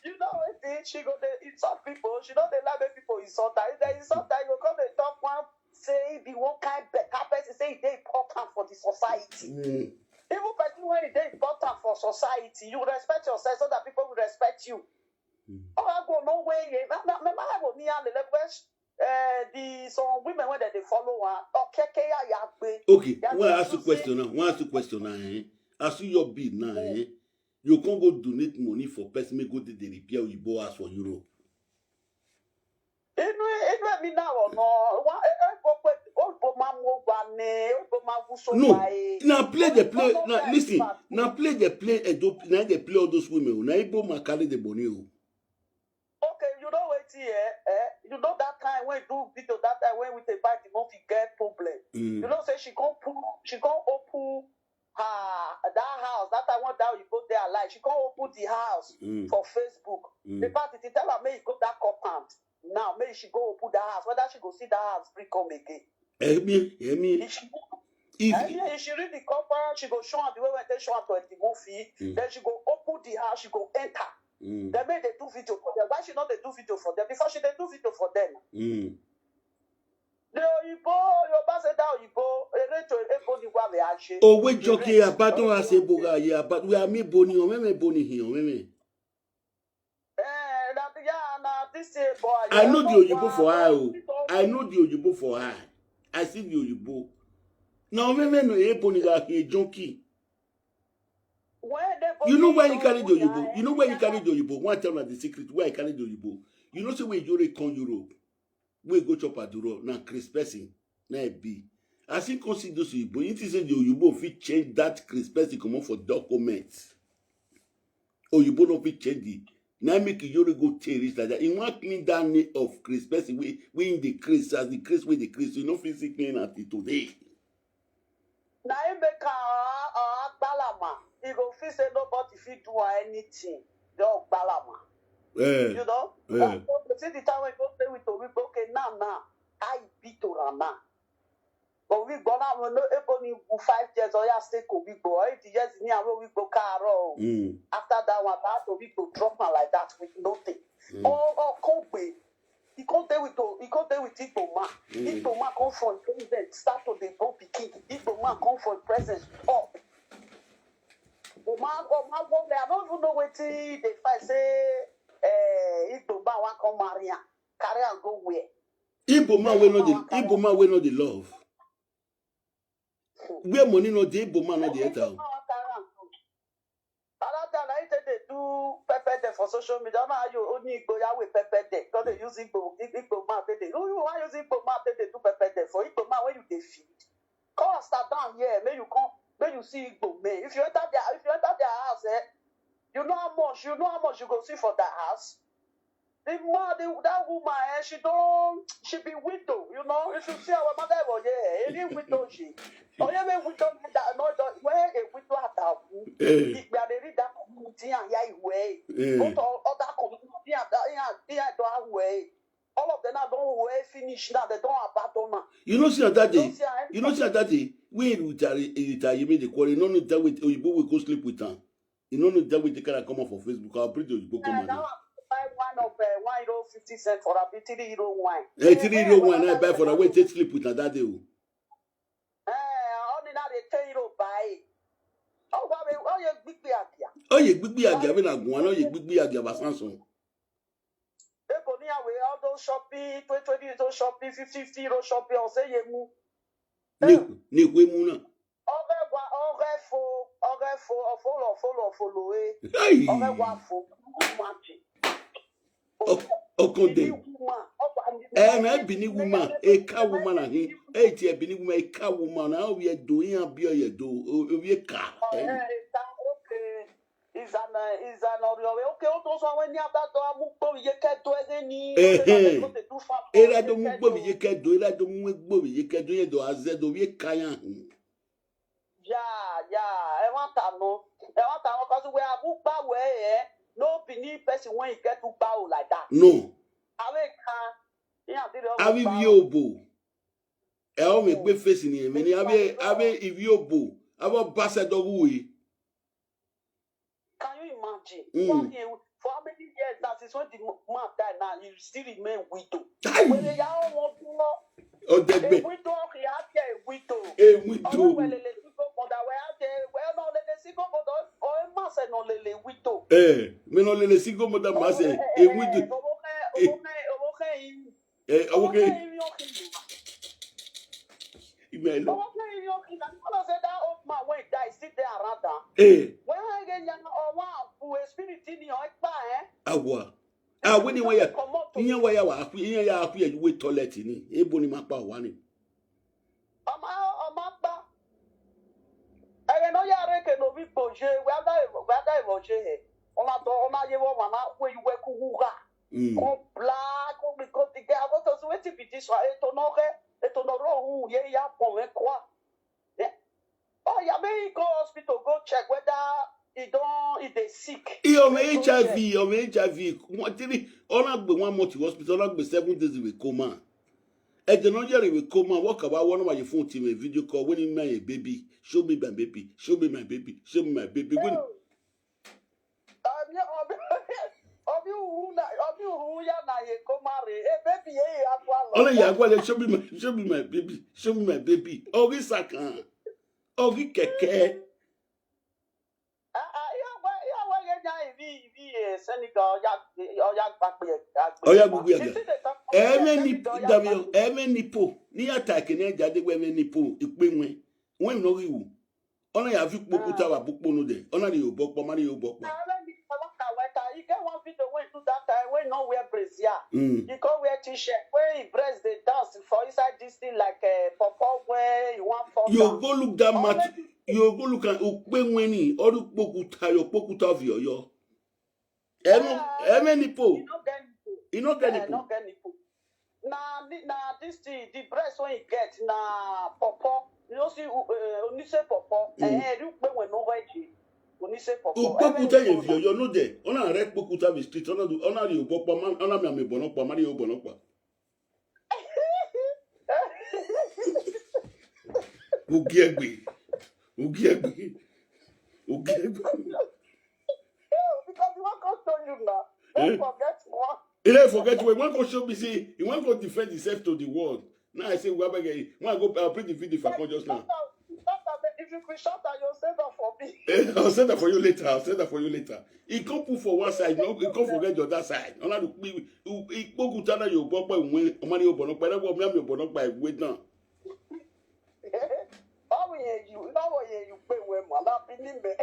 You know wetin? She go dey insult people. She no dey like make people insult her. If dem insult her, you go come dey talk one say e be one kind better person, say e dey important for the society. Mm. Even person wey e dey important for society, you respect yourself so that people will respect you. Mm. Ọ ga-agwa no way ye. Na na na na go ni ale le fresh. Eh, the some women wey dem dey follow her, okeke ya ya gbe. Okay, Yeah, when I they ask you do say- question now, when I ask you question now, eh? As you your bid now, eh? You can't go donate money for person may go to the repair you bought house for Europe. Inú inú èmi náà ọ̀nà wa ebo pé olùbó máa mú ọgbà ni olùbó máa wú No, sófà ẹ. now play the play. Now listen, now play the play. Edo, now they play all those women. Now Igbo man carry the money. Oh. Okay, you know wetin eh, eh? You know that time when do video that time when we dey buy the movie get problem. You Mm. Know say she come put she come open her that house that time when that you go there alive she come open the house Mm. For Facebook. The Mm. Party tell her make you go that compound now make she go open that house whether she go see that house bring come again. Emi, Emi. If she If I mean, if she read the compound she go show her the way when they show her to the movie. Mm. Then she go open the house she go enter. mm, Then make they do video for them why she no dey do video for them before she dey do video for them. mm. The oyibo Yoruba say that oyibo ere to ebo ni wa me ase. Oh, we joke here, but don't say boga here, but we are me boni or me boni here, me. Eh, that yeah, na this year boy. I know the Oyibo for her. Oh. I know the Oyibo for her. I see the Oyibo. Now, me me no Ebo ni ga here junkie. You know why you carry the Oyibo? You know why you carry the Oyibo? One tell me the secret why I carry the Oyibo. You know say we Europe come Europe. We go chop at the road. Now Chris person, now e be. As he come see those Oyibo, he think say the Oyibo fit change that Chris person comot for document. Oyibo no fit change the. Now make Iyore go terrorist like that. He wan clean that name of Chris person wey wey him dey craze as the craze wey dey craze. You no fit see clean until today. Na him make am ah, ah, gbalama. He go feel say nobody fit do am anything. Just gbalama. Eh, You know? eh. So, see the time when you go stay with Obi, okay, now, now, I beat Orama. But we go now, we no able ni go five years, or ya stay ko we go, or eight years ni awo we go karo. Mm. After that one, that we go drop am like that with nothing. Mm. Oh, oh, Kogbe. He come there with the, he come there with Igbo man. Mm. Igbo man come from present, start to dey born pikin. Igbo man come from present up. Oma, Oma, go there. I don't even know wetin they find say. Eh, Igbo man wan come marry am, carry am go where? Igbo man wey no dey Igbo man wey no dey love. Where money no dey, Igbo man no dey enter. Another time, I take dey do pepper dem for social media. Now you only Igbo ya with pepper dem. Because they use Igbo, Igbo man take dey. Who you wan use Igbo man take dey do pepper dem for Igbo man when you dey feed? Come sit down here, make you come, make you see Igbo men. If you enter their, if you enter their house, eh, you know how much, you know how much you go see for that house. The man, the, that woman, eh, she don't, she be widow, you know. If you see our mother, oh yeah, any widow she. Oh yeah, me widow that no, don't where a widow at that. Eh, If they read that community and yeah, way. eh. Not all other community and that yeah, yeah, don't have way. All of them now don't way finish now. They don't abandon now. You know see that day. Don't see how You know see that day. We retire retire you make the quarrel. No need that with Oyibo we go sleep with am. You no know that way they carry come out for Facebook. I'll bring the Oyibo come Uh, out. now I buy one of uh, one euro fifty cent for a three euro wine. Eh, three euro wine I buy for that way take sleep with am that day. Oh. Eh, only now they ten euro buy. Oh, what we oh you big be apia. Oh, you big big again na go on. Oh, you big big again Samsung. Ebo ni awe all those shopping, twenty twenty euro shopping, fifty fifty euro shopping. Or say you move. Ni ni we mu na. Ọgẹ wa ọgẹ fo ọgẹ fo ọfọlọ ọfọlọ ọfọlọ eh. Hey. Ọgẹ wa fo. Imagine. Okonde. Woman. Ọgwa ni. Eh, me Benin woman, a car woman and him. Hey, ti Benin woman, a car woman. How we do him and be a do. We a car. Eh, eh, okay. Is an Is an Oriowe. Okay, o to so when ni ata do amu gbo mi ye ke do eze ni. Ehe. Era do mu gbo mi ye ke do, era do mu gbo mi ye ke do ye do aze do ye kaya. Yeah, yeah. E want to know. E want to know because we have Ugba we eh. No Benin person when you get Ugba like that. No. Awe kan. Yeah, did Abi yobo. E o me gbe face ni emi ni abi abi ivi obo. Abo base do wu e. Can you imagine? Mm. What he, for how many years now since when the mo- man died now, he still remain widow. Aye. When they are all one poor, Odegbe. A widow, he had a widow. E Ọwọ́ widow. Wẹ̀lẹ̀lẹ̀ single mother, where are they? Where no lele single mother? Or a man say no lele widow. Eh, me no lele single mother ma say e widow. Ọwọ́ kẹ́, ọwọ́ kẹ́, ọwọ́ kẹ́, Eh, ọwọ́ okay. Kẹ́, Imelo. ọwọ́ kẹ́, ọwọ́ kẹ́. I don't say that old man when he die, still there around that. Eh, When I get young, or one, who a spirit in your pa, eh? awa. Ah, when you were Come out to Iye wa ya wa afi, iye ya afi e we toilet ni. Ebo ni ma pa wa ni. Ọmọ ọmọ pa. Ẹ̀rẹ̀ náà yà rẹ̀ kẹ̀ lórí gbòòjé, wẹ́dá ìwọ̀jé ẹ̀. Ọmọ àtọ̀ ọmọ ayé wọ́n wà náà wé ìwé kú wúrà. Mm. Kó bla kó bí kó ti gẹ́. Àwọn tó sún wetin be this one. Ètò náà rẹ̀, ètò náà rọ̀ hù yé ya pọ̀ mẹ́ kọ́. Oh, yeah, make you go hospital, go check whether he don't, he dey sick. Iyo me Make you go H I V, check. iyo me H I V. One three, ona gbe one month to hospital, ona gbe seven days we coma. E de no yere we coma, what about one of my phone team a video call when he my baby. Show me my baby. Show me my baby. Show me my baby. When Obi obi obi hu na obi hu ya na ye koma re. E baby ye ya kwa lo. Ole ya gwa le show me my show me my baby. Show me my baby. Ogi sakan. Ogi keke. Ah ah, ya wa ya wa ye nya ivi ivi eh Senegal oya oya gba pe agbe. Oya gbogbo ya. You see the talk- Eme ni Senegal oya Davio, gba pe. eme ni po. Ni attack ni jade we eme ni po. Ipe wen. Wen no ri wu. Ona ya fi pokuta wa bupo no de. Ona ni obo po, mari obo po. Na when the Kabaka went out, he get one video wey do that time wey no wear brazier. Mm. He come wear t-shirt wey he breast dey dance for inside this thing like uh, pawpaw wey he wan fall You down. Go look that Or match. maybe You go look at Ukpe Weni. Or Pokuta, your Pokuta of your yo. Eme ni po. He no get nipple. You no get Eh, nipple. No get nipple. Na ni- na this thing, the breast wey he get na pawpaw. You no see uh, onise pawpaw. Mm. Eh, you pay when no wear jean. Onise pawpaw. Ukpe Kuta ye vio yo no de. Ona re Pokuta be street. Ona do ona ri obo po man. Ona mi ame bono po, mari obo no po. Ugiegbe. Ugiegbe. Ugiegbe. Because you wan come show you now. Eh? Don't forget one. He don't forget when he wan go show me say he wan go defend himself to the world. Now I say we abeg, when I go, I'll bring the video for come just now. If you be shot, you send am for me. Eh, I'll send that for you later. I'll send that for you later. He come put for one side, no, he come forget the other side. Ona do pe Pokuta na yo bo pe wen, o mari obo no po, na wo mi ame obo no po we down. Báwo yẹn yù báwo yẹn yù pé ìwé mọ̀ lábí níbẹ̀.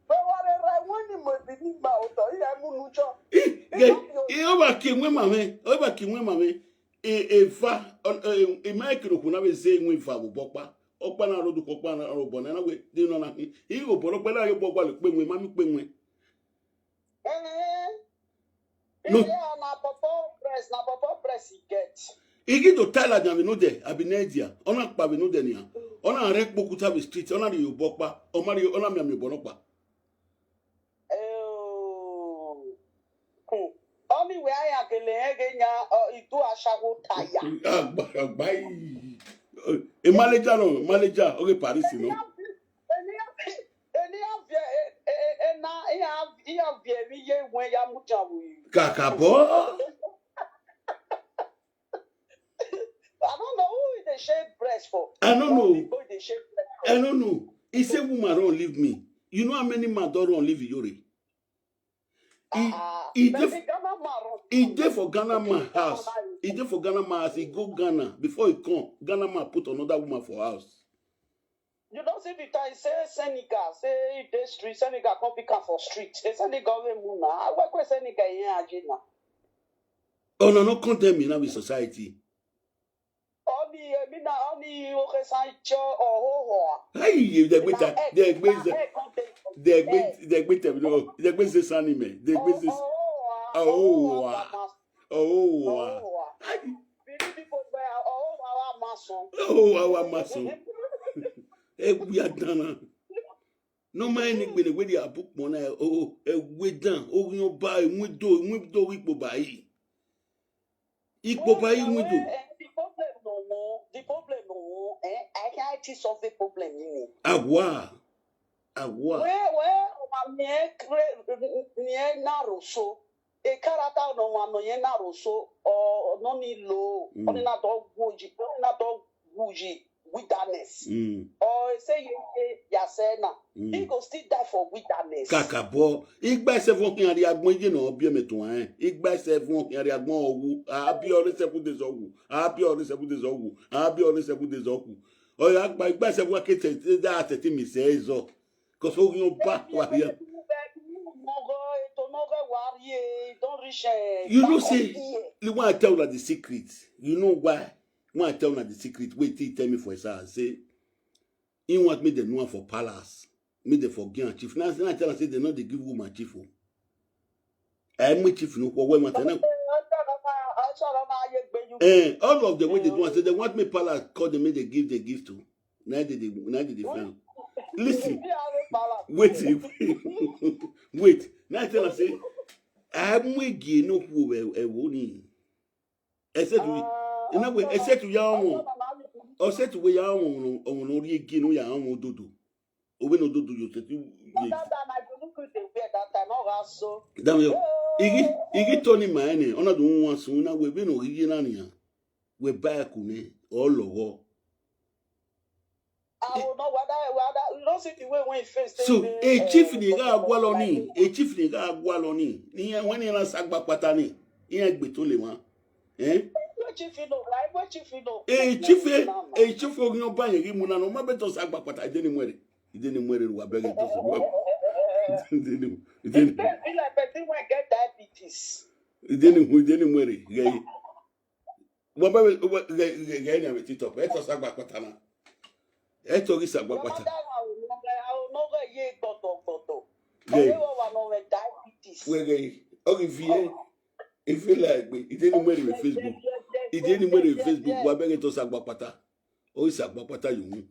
Pé wọ́n rẹ̀ ra wọ́n ní mọ̀ bí nígbà ọ̀tọ̀ yìí ẹ̀ múnú jọ. Ye, e o ba ki nwe mame, o ba ki nwe mame. E e fa, e e ma ki ro ku na be ze nwe fa bo bopa. Opa na ro du ko pa na ro bo na na we, di no na. I o bo ro pe na yo bo gba le pe nwe, ma mi pe nwe. Ẹ̀ẹ́ No. Ilé ọ̀nà àpọ̀pọ̀ press na àpọ̀pọ̀ press he get. Igi to tala nya we no de, abi na dia. Ona pa we no de ni a. Ona re Pokuta be street, ona ri obo pa. O mari, ona mi ame obo no pa. Ẹ̀ẹ́ Ọmọ ìwé ayàgẹ̀lẹ̀ ẹ̀ gẹ̀ nya ìdú aṣáwó táyà. Agba, agba yi. E manager no, manager, okay, Paris no. Ènìyàn bí ènìyàn bí ènìyàn bí èmi yé ìwé ya mú jà wò yìí. Kàkà bọ́. I don't know who dey shake breast for. I don't know. People dey shake breast for. I don't know. He say woman run leave me. You know how many man don run leave Iyore? He, Ah, he but dey the Ghana man run. He dey for Ghana man house. He dey for Ghana man house. He go Ghana. Before he come, Ghana man put another woman for house. You don see the time say Senegal say he dey street, Senegal come pick am for street. Say Senegal wey move na. I work with Senegal here aje na. Una no condemn me now with society. All the eh, me Na only okay san cho or ho ho. Hey, they gbé tẹ, they gbé Na ṣe, e come take. they gbé, they gbé tẹ, no, they gbé ṣe sani me, they gbé ṣe. Oh, wow. Oh, wow. Believe people where oh wa ma so. Oh, our maso. Eh, we are done. No mind any gbene wey dey book money. Oh, eh, we done. Oh, you buy, we do, we do, we go buy. Igbo buy, we do. The problem no more. The problem no more. Eh, I can't solve the problem. You know. Awa. Awa. Where where my near near narrow so a character no one no ye narrow so or no need low. Mm. Only not all guji, only not all guji wilderness. Mm, Or say ye ye yasena. He mm. go still die for wilderness. Kaka bo. Igba se fun kin ari agbon je na obi me to an. Igba se fun kin ari agbon owu. Abi ori se ku de so wu. Abi ori se ku de so wu. Abi ori se ku de so wu. Oya gba igba se fun ke te da te ti mi se zo. Ko so yin ba wa ya. Don't reach. Eh, You know back say of here. The one I tell una the secret. You know why? When I tell una the secret, wait till he tell me for his house. Say he want me the know am for palace. Me the forgive am chief. Now, now I tell am say they no dey give woman chief o. I am chief no for women. Tell am, eh, all of them wey dey do am say they want me palace call them make they give, they give to. Now they dey, now they dey find. Listen, wait, wait. Now I tell am say I am egi no ku e wo ni. Except we, in a way, except we are on. Or set we are on, on ori egi no ya on dodo. Owe no dodo yo set you. Damn you. Igi, igi Tony ma ene. Ona do one so na we be no igi na niya. We buy kune or logo. I will not whether whether you don't see the way when he face. So a chief ni ga agwa lo ni, a chief ni ga agwa lo ni. Ni when ni na sagba pata ni. Iye gbe to le ma. Eh? What chief you know? Like what chief you know? A chief, a chief ogun ba yin mu na no ma be to sagba pata ide ni mwere. Ide ni mwere wa bere to so. Ide ni, ide ni, Be like person wey get diabetes. ide ni, ide ni mwere. Ge. Wa ba ge ge ge ni ame titop. E to sagba pata na. E to ri sagba Your pata. mother I will not I will not go ye gbọdọ gbọdọ. Ge. Ọ̀rẹ́ wa wà náà rẹ̀ diabetes. We ge. O ri vie. If you like me, ide ni mwere with Facebook. Ide ni mwere with Facebook. Wa bere to sagba pata. O sagba pata you.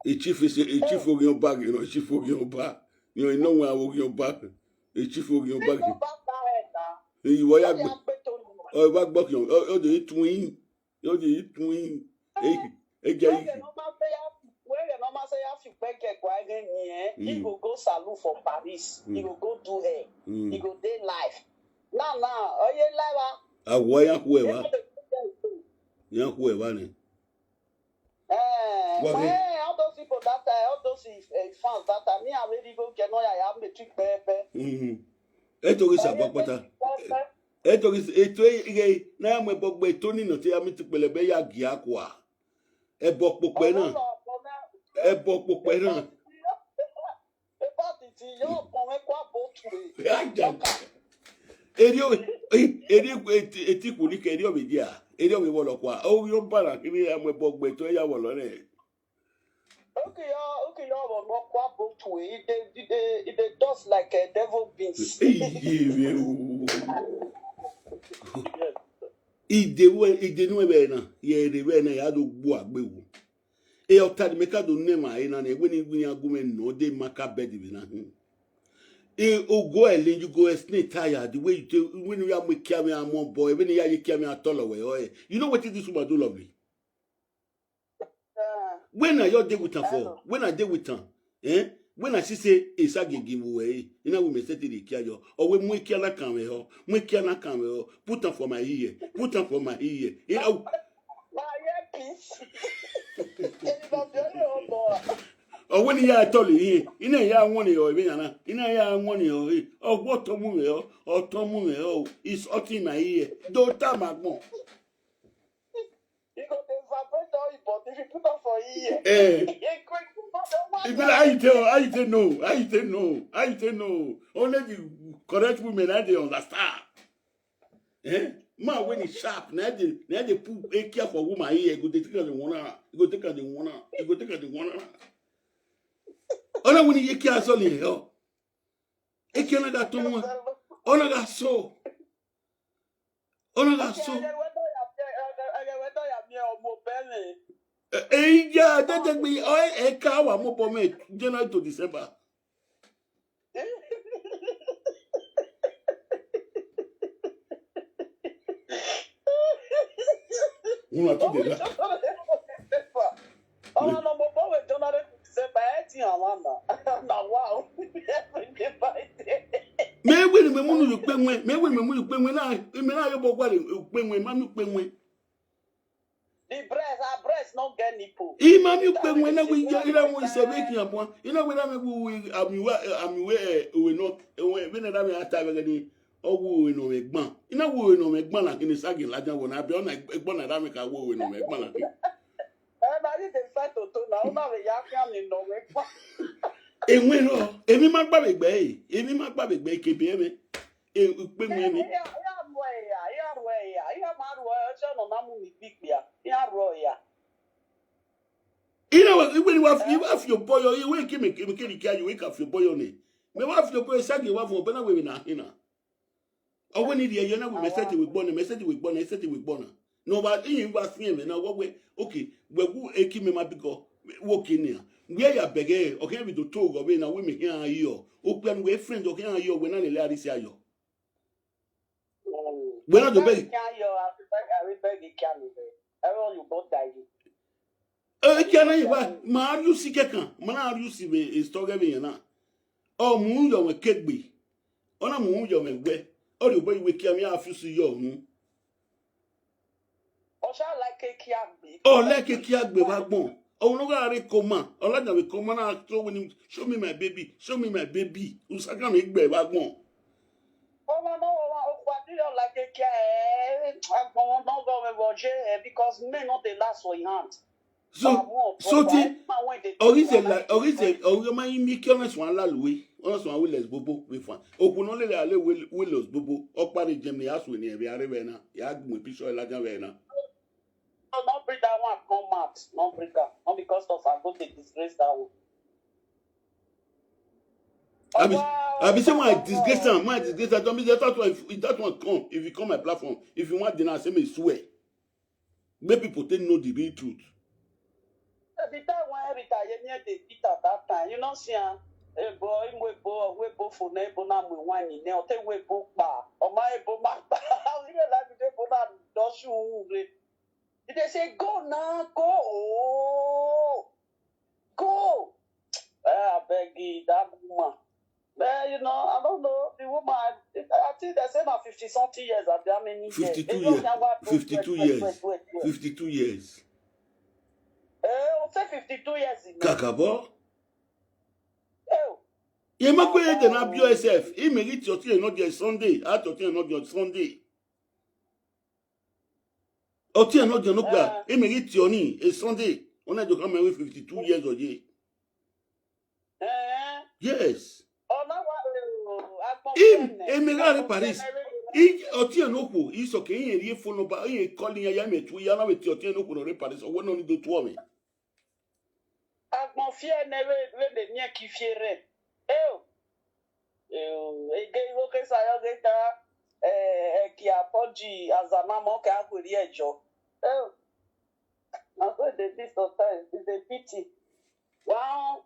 A chief is a chief ogun ba, you know, chief ogun ba. You know, no one ogun ba. A chief ogun ba. Ìwọ ya gbọ́. Ọ bá gbọ́ kí ọ ọ di twin. Ọ di twin. Ẹ ẹ jẹ́ Where yìí. your normal say ya where your normal say ya fi peke kwa again here. He Mm. Go go salon for Paris. He Mm. Go go do hair. He Mm. Go dey life. Now now, oh yeah, life. Àwọ̀ ya hu ẹ̀ You wá. know the problem. Ya hu ẹ̀ wá ni. Eh, What my, the- all those people that time, all those uh, fans that time, me I really go get no ya ya me trick bebe. Mm. Ẹ torí sàgbọ́ pátá. Ẹ torí ètò ìrẹ náà mọ̀ ẹ bọ́ gbẹ tó nínà tí a mi ti pẹlẹ bẹ́ yà gíà kó a. Ẹ bọ́ pọpẹ náà. Ẹ bọ́ pọpẹ náà. Epa titi yóò kàn mí kó àbò tù mí. Ajá. Eri o eri eti kò ní kẹ eri o mi di a. Eri o mi wọ lọ kó a. O yóò bára kí ni ẹ mọ̀ ẹ bọ́ gbẹ tó ẹ yà wọ̀ lọ́rẹ̀. Okay, yeah, okay, yeah, but not quite both way. It they, it they, it they dust like a devil beans. Iye mi o. Ide we ide nu ebe na. Ye ede we na ya do gbo agbewo. E o tadi me ka do ne ma e na ne we ni we ni agu me no de maka bed we na. E o go e le you go explain tire the way you take when you are make me a more boy when you are you me a taller way. Oh, eh. You know what this woman do lovely? Uh, When I your day with her for when I dey with her, eh? When I see say it's a gigi way, you know we may say the kia yo, or we make kia na come ho, make kia na come ho, put her for my ear, put her for my ear. You know, my earpiece. It's not the only one, boy. Or when you are tall here, you know you are one or even ana, you know you are one or or what to move or to move or it's hot in my ear. Don't tell my mom. You go to vibrate all your body. If you put on for ear, Eh. you quick. You put on one. If you like, how you tell, how you tell no, how you tell no, how you tell no. Only the correct women that they understand. Eh? Man wey dey sharp, na dey na dey put ekia for woman ear, go dey take am dey warn am, go take am dey warn am, go take am dey warn am. Ona wini ekia so le ho. Ekia na ga to mo. Ona ga so. Ona ga so. Eya, that take me, oh, e ka wa mo bo me, January to December. Una too dey laugh. Ọmọ ọmọ bọ́ wẹ̀ January to December, ẹ ti hàn wá nà. Nà wá o. Every day by day. Me we ni me munu yu pe nwe, me we ni me munu yu pe nwe na, me na yo bo gwa le pe nwe, ma mi pe nwe. The breast, her breast no get nipple. Ima mi pe nwe na we ya ira mo se be ki abwa. Ina we na me we ami we ami we we no. We na me ata we ni. Owo we no me gban. Ina wo we no me gban na kini sagi la jan wo na bi ona gban na da me ka wo we no me gban na kini. Eh, na you dey fight to to na una we ya kan ni no we gban. Enwe no, emi ma gba be gbe, emi ma gba be gbe ke be me. E pe nwe mi. Ya ya ro ya, ya ro ya, ya ma ro ya, so no na mu ni gbigbe ya. Ya ro ya. Ina wa iwe ni wa fi wa fi oboyo, iwe ki me ki me ki ya, iwe ka fi oboyo ni. Me wa fi oboyo sagi wa fun obo na we na hina. Owe ni di eyo na we message we gbona, message we gbona, message we gbona. No ba iyin wa fi me na wo we. Okay, we gu eki me ma bigo. Wo ki ni. We ya bege, okay, we do to go we na we me here yo. O pe we friend, okay, yo we na le le arisi ayo. We na do beg. Can you have to beg, I will beg you, can you beg? Everyone you both die. E ki ana iwa, ma ari usi kekan, ma na ari usi we is to ge me na. O mu yo we kegbe. Ona mu yo we gbe. O ri obo iwe ki ami afi usi yo mu. Ọ̀ṣà like kí a gbé. O like ki agbe wa gbon. O no ga re koma. O la we koma na so we ni show me my baby, show me my baby. Usaka mi gbe wa gbon. Ọmọ náà wọ́n wá okùn àdúyọ̀ like kí ẹ agbọ̀n wọn náà gọ́ wẹ̀ wọ́n ṣe ẹ because men no dey last for your hand. So so ti orize la orize ori ma imi ki ona swan la luwe. Ona swan we les bobo we fan. Oku no le le ale we we los bobo. Opa ni jem ni asu ni e bi are we na. Ya gbe picture la jan we na. No, no bring that one come out. No bring am. Not because of I go to disgrace that one. I be, I be say my disgrace am, my disgrace am. Don't be that one. If that one come, if you come my platform, if you want dinner, say me swear. Make people take know the real truth. Every time when Rita Yemie dey beat at that time, you know see am. Ebo, imwe bo, we bo for ne bo na mwe wine ne, o te we bo pa, o ma ebo ma pa. We dey like dey bo na dosu re. They say, "Go now, go, oh, go." Eh, I beg you, that woman. Eh, you know, I don't know. The woman, I, I think they say now fifty something years, abi how many years? Fifty-two years. Fifty-two years. Fifty-two years. Eh, o say fifty-two years. Kakabo. Eh. Ye ma kwe de na bio S F. I me get your thing not your Sunday. I thought you not your Sunday. Oti ano di ano gba, e me ri ti oni, e Sunday, ona do come with fifty-two years oye. Yes. Im, e me ga re Paris. I oti ano ko, i so ke yin ri phone number, yin call yin ya me tu ya na we ti oti ano ko no re Paris, owo no ni do tu o me. Agbon fie ne we we de mi ki fie re. E o. E o, ege iwo ke sayo ge ta, eh, eki apoji azama mo ke akweri ejo. E o. Na so e dey be sometimes, it's a pity. Wow.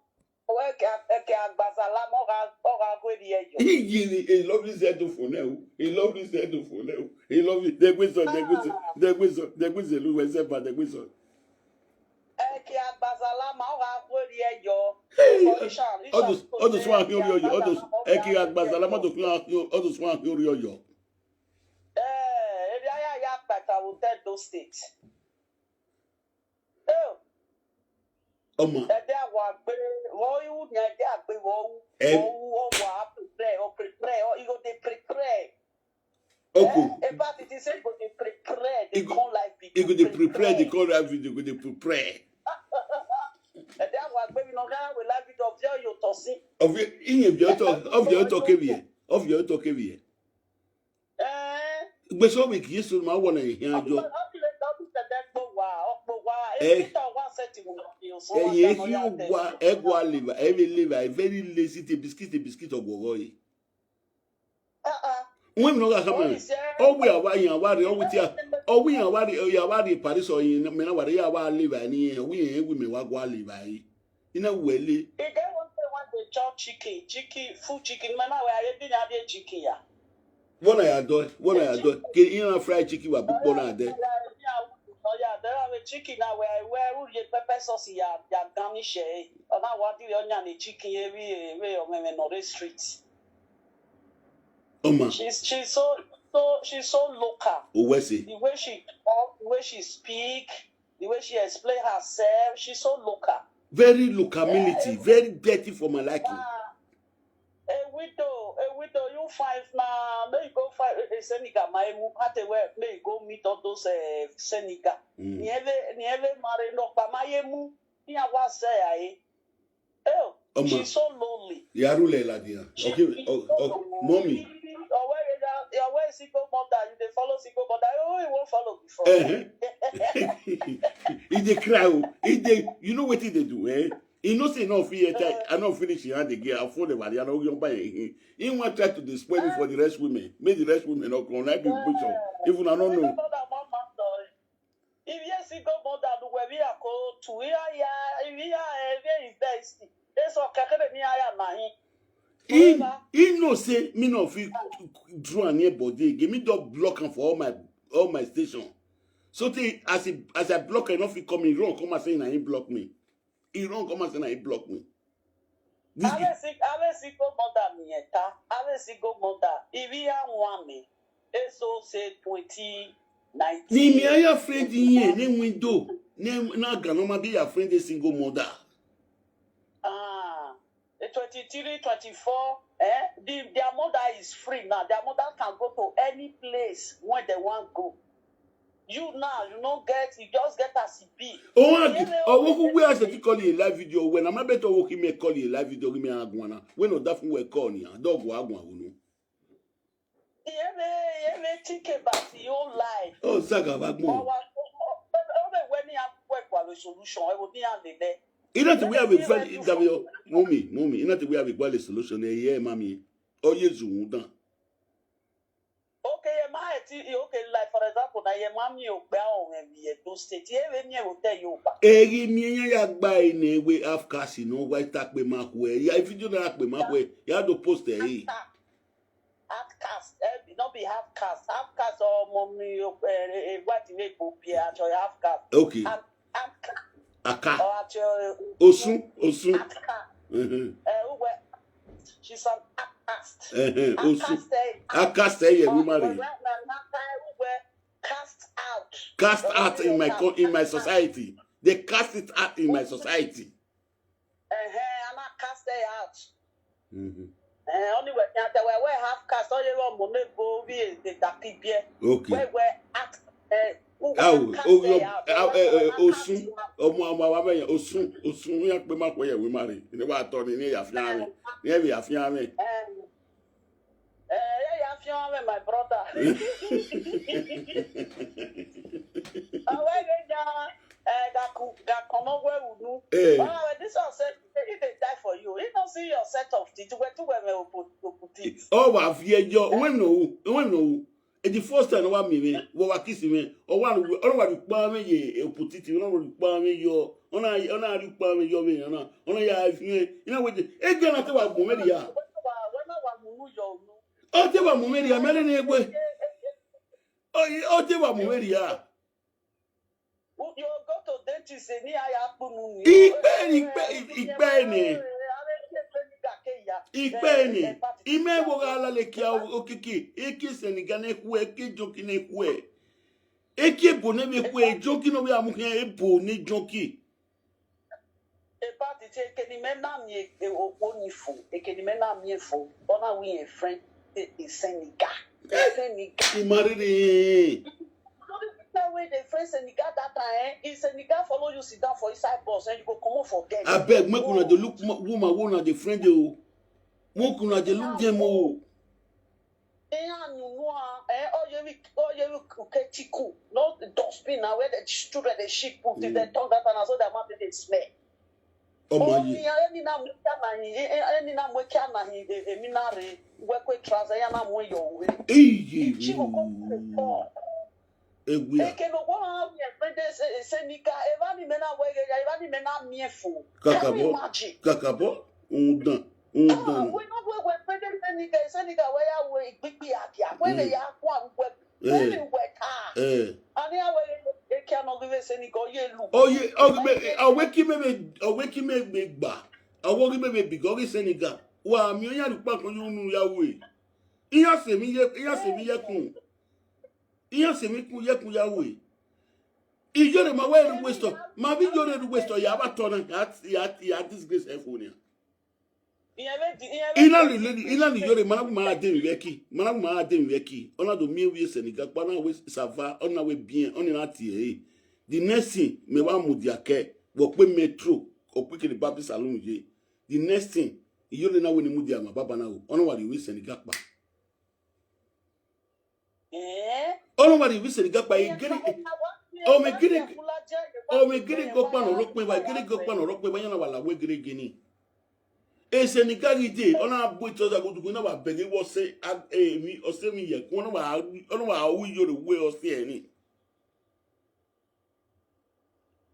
Owe ke eke agbazala mo ga o ga kweri ejo. He give me a lovely set of phone now. A lovely set of phone now. A lovely, the question, the question, the question, the question, Luwe Sepa, the question. Eke agbazala ma o ga kweri ejo. Hey, all those, all those one here, all those, eke agbazala ma those one here, all those one here, yo. Eh, ebi aya ya pata wo te do state. Eh. Ọmọ. Ẹdẹ àwọn àgbẹ̀ wọ́n yóò ní ẹdẹ àgbẹ̀ wọ́n wú. Ẹ- Wọ́n wú ọwọ́ á prepare, ọ prepare, ọ ìgò dey prepare. Oko. Eh, in fact, it is say go dey prepare, dey Igo- come live video. Igo dey prepare, dey come live video, go dey prepare. Ẹdẹ àwọn àgbẹ̀ mi náà káyà wẹ̀ live video of your your tossing. Of your, in your talk, of your talk here, of your talk here. Eh. Gbe so mi ki so ma wona e hin ajo. E ye hi wa e gwa liver, e be liver, e very lazy, te biscuit, te biscuit ogogo yi. When mi no ga kama, o we awa yan wa re, o we ti a, o we yan wa re, ya wa re Paris o yin, me na wa re ya wa liver ni, o we yan we me wa gwa liver yi. Ina wele. E get one thing when they chop chicken, chicken, full chicken, me na we are eating a chicken ya. Wona ya do, wona ya do. Ke ina fried chicken wa pupo na de. Oh yeah, there are chicken now where where you pepper sauce ya ya garnish eh. Ona wa di onya ni chicken every every on me no street. Oma. She's she's so so she's so local. O we se. The way she talk, the way she speak, the way she explain herself, she's so local. Very locality, very dirty for my liking. Ah, a widow, a widow, you find now, may you go find a Senegal, my move at the work, may you go meet all those uh, Senegal. Mm. Nieve, nieve, mare no, pa my mu, ni awa say I. Oh, Oma. She's so lonely. Yarule la dia. Okay, oh, oh, mommy. Your way, your way, single mother, you dey follow single mother. Oh, you won't follow before. Eh. He dey cry. Oh. He dey. You know what he dey do? Eh. He no say no fit yet. I no finish him hand again. I phone the body. I no go buy him. He wan try to dey spoil me for the rest women. Make the rest women no come. Like big picture. Even I no know. If yes, he go more than where we are called to. We are here. We are here. Is there? That's all. Kakere ni aya mahi. He he know say me no fit draw near body again. Me don block am for all my all my station. So tey as he as I block am, he no fit come in run come and say na him block me. He run come and say na him block me. This Ave si ave si go mother mi eta. Ave si go mother. Ivi ya wame. Eso se twenty nineteen. Ni mi aya friend yin ne window. Ne na ganoma be your friend a single mother. Ah, a twenty-three, twenty-four, eh? The, their mother is free now. Their mother can go to any place when they want go. You now, you no get, you just get as e be. Oh, and oh, who we as to call you a live video when I'm not better walking me call you a live video give me agwana. When no that we call you, dog wa agwa unu. Yeme, yeme, think about your life. Oh, Zaga Bagmo. Ina te we have a friend interview, mommy, mommy. Ina te we have a quality solution. Eh, yeah, mommy. Oh, yes, you won't. Okay, yeah, my, okay, like for example, now your mommy, you bow and we do state. Yeah, when you will tell you back. Eri mi ya ya gba ene we half caste no why tak pe ma ku e. Ya if you do na pe ma ku e, ya do post e. Half caste, eh, no be half caste. Half caste or mommy, eh, eh, what you make go be at your half caste. Okay. Half, half caste. Aka. Or at your Osun, Osun. Aka. Mm-hmm. Eh, who were she's an outcast. Uh-huh. Osun. Outcast, eh, Akase ye we marry. Cast out. Cast out in my co- in my society. They cast it out in my society. Eh, and I cast it out. Mm-hmm. Eh, only way can tell where half cast all you want money go be the dakibie. Okay. Where where at eh who Awo, where cast oyo, it out. Awo, eh, eh, Where Osun, cast it out. Ọmọ ọmọ wa bẹyẹn Osun, Osun yẹn pé má pé yẹn wí má rí. Ní wàá tọ́ ni ní ìyàfíà rẹ̀, ní ẹ̀mí ìyàfíà rẹ̀. Eh, eh, yeah, yeah, if you are my brother. Awege ja, eh, gaku gakono we unu. Eh. Oh, this one said he dey die for you. He don't see your set of teeth. We too we me opo opo teeth. Oh, wa fi ẹjọ́, when no, when no. E the first time wa mi me, wa wa kiss me. O wa ru, o wa ru pa me ye, e putiti, o wa ru pa me yo. Ona ona ru pa me yo me ona. Ona ya fi me. Ina we de. E ga na te wa mo me ya. When I want to know your O te wa mo me ya, me le ne egbe. O o te wa mo me ya. You go to dentist ni aya kpunu ni. Ikpe ni ikpe ikpe ni. Ikpe ni. Ime wo ga la le kia okiki. Eki Senegal ne hu eki joki ne hu. Eki ebo ne be hu joki no be amu ke ebo ne joki. Eba ti ti ekeni me na mi e- e- okpo ni fo, ekeni me na mi e fo, ona we e friend e e Senegal. E Senegal. Imariri. That way they friend Senegal that time, eh? If Senegal follow you sit down for inside bus, and you go comot for there. Abeg, make una dey look mo- woman wey una dey friend dey o. Make una dey look dem o. Eya nyunua, eh, oyewi, oyewi uketiku. No dustbin na where the children dey shit put. If they turn that, na so their mouth dey smell. Ọmọ Oh, yìí. mi, eh, ni na mo kia na hi, eh, eh, ni na mo kia na hi, eh, eh, mi na re, we kwe trouser, ya na mo yo we. Iyi. Ichi go come to the floor. Egwia. Eke no go ha we friend say, say nika, eva ni mena we ya, eva ni mena miefu. Can you Kakabo. Imagine? Kakabo. Undan. Ah, Undan. we no we we friend say nika, say nika we ya we gbigbi akia. We le ya kwa we. We Eh. le we ta. Eh. Ani awe eke no give say nika ye lu. Oye, ogbe, aweki mebe, aweki mebe gba. Aweki mebe bigogi Senegal. Wa mi oya rupa kan yo nu ya we. Iya se mi ye, iya se mi ye kun. Iya se mi kun ye kun ya we. Iyore ma we ru westo. Ma bi yore ru westo ya ba tona ya ya ya disgrace efonia. Ina li lady, ina li yore mana ma de mi weki. Mana ma de mi weki. Ona do mi we Senegal pa na we sava, ona we bien, ona na ti e. The next thing me wa mu dia ke, wo pe metro, o pe kini papi salon ye. The next thing, iyore na we ni mu dia ma baba na o. Ona wa ri we Senegal pa. Eh? Ona wa ri we Senegal pa e gere. O me gere, o me gere go pa no ro pe ba, gere go pa no ro pe ba yana wa la we gere gini. E Senegal ide, ona bu ito da gudu na wa bege wo se, e mi, o se mi ye, ona wa, ona wa wi yore we o se ni.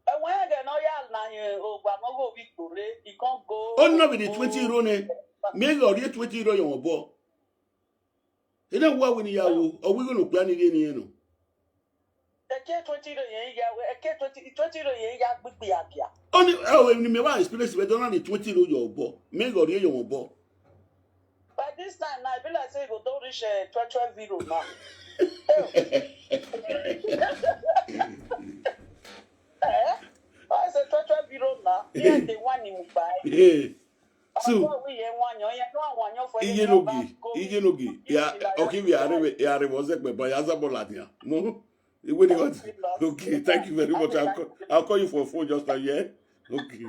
Enwe ege no ya na ye ogba mo go bi kore, e kon go. Ona bi the twenty euro ne. Me go ri twenty euro yo bo. Ina wa we ni ya wo, o we go no plan ni ni no. Eke twenty euro ye ya we, eke twenty, twenty euro ye ya gbigbi akia. Oni, o we ni me wa experience we don na the twenty euro yo bo. Me go ri yo bo. By this time now, e be like say you go don reach uh, twelve, twelve euro now. Eh? Why is it twelve, twelve euro now? Yeah, they want him buy. Eh. So, Oh, we hear one, you hear no one, you for iye no gi, iye no gi. Ya, okay, we are we are was it by Azaboladia. Mo, we got. Okay, thank you very much. I'll call, I'll call you for a phone just now, yeah? Okay.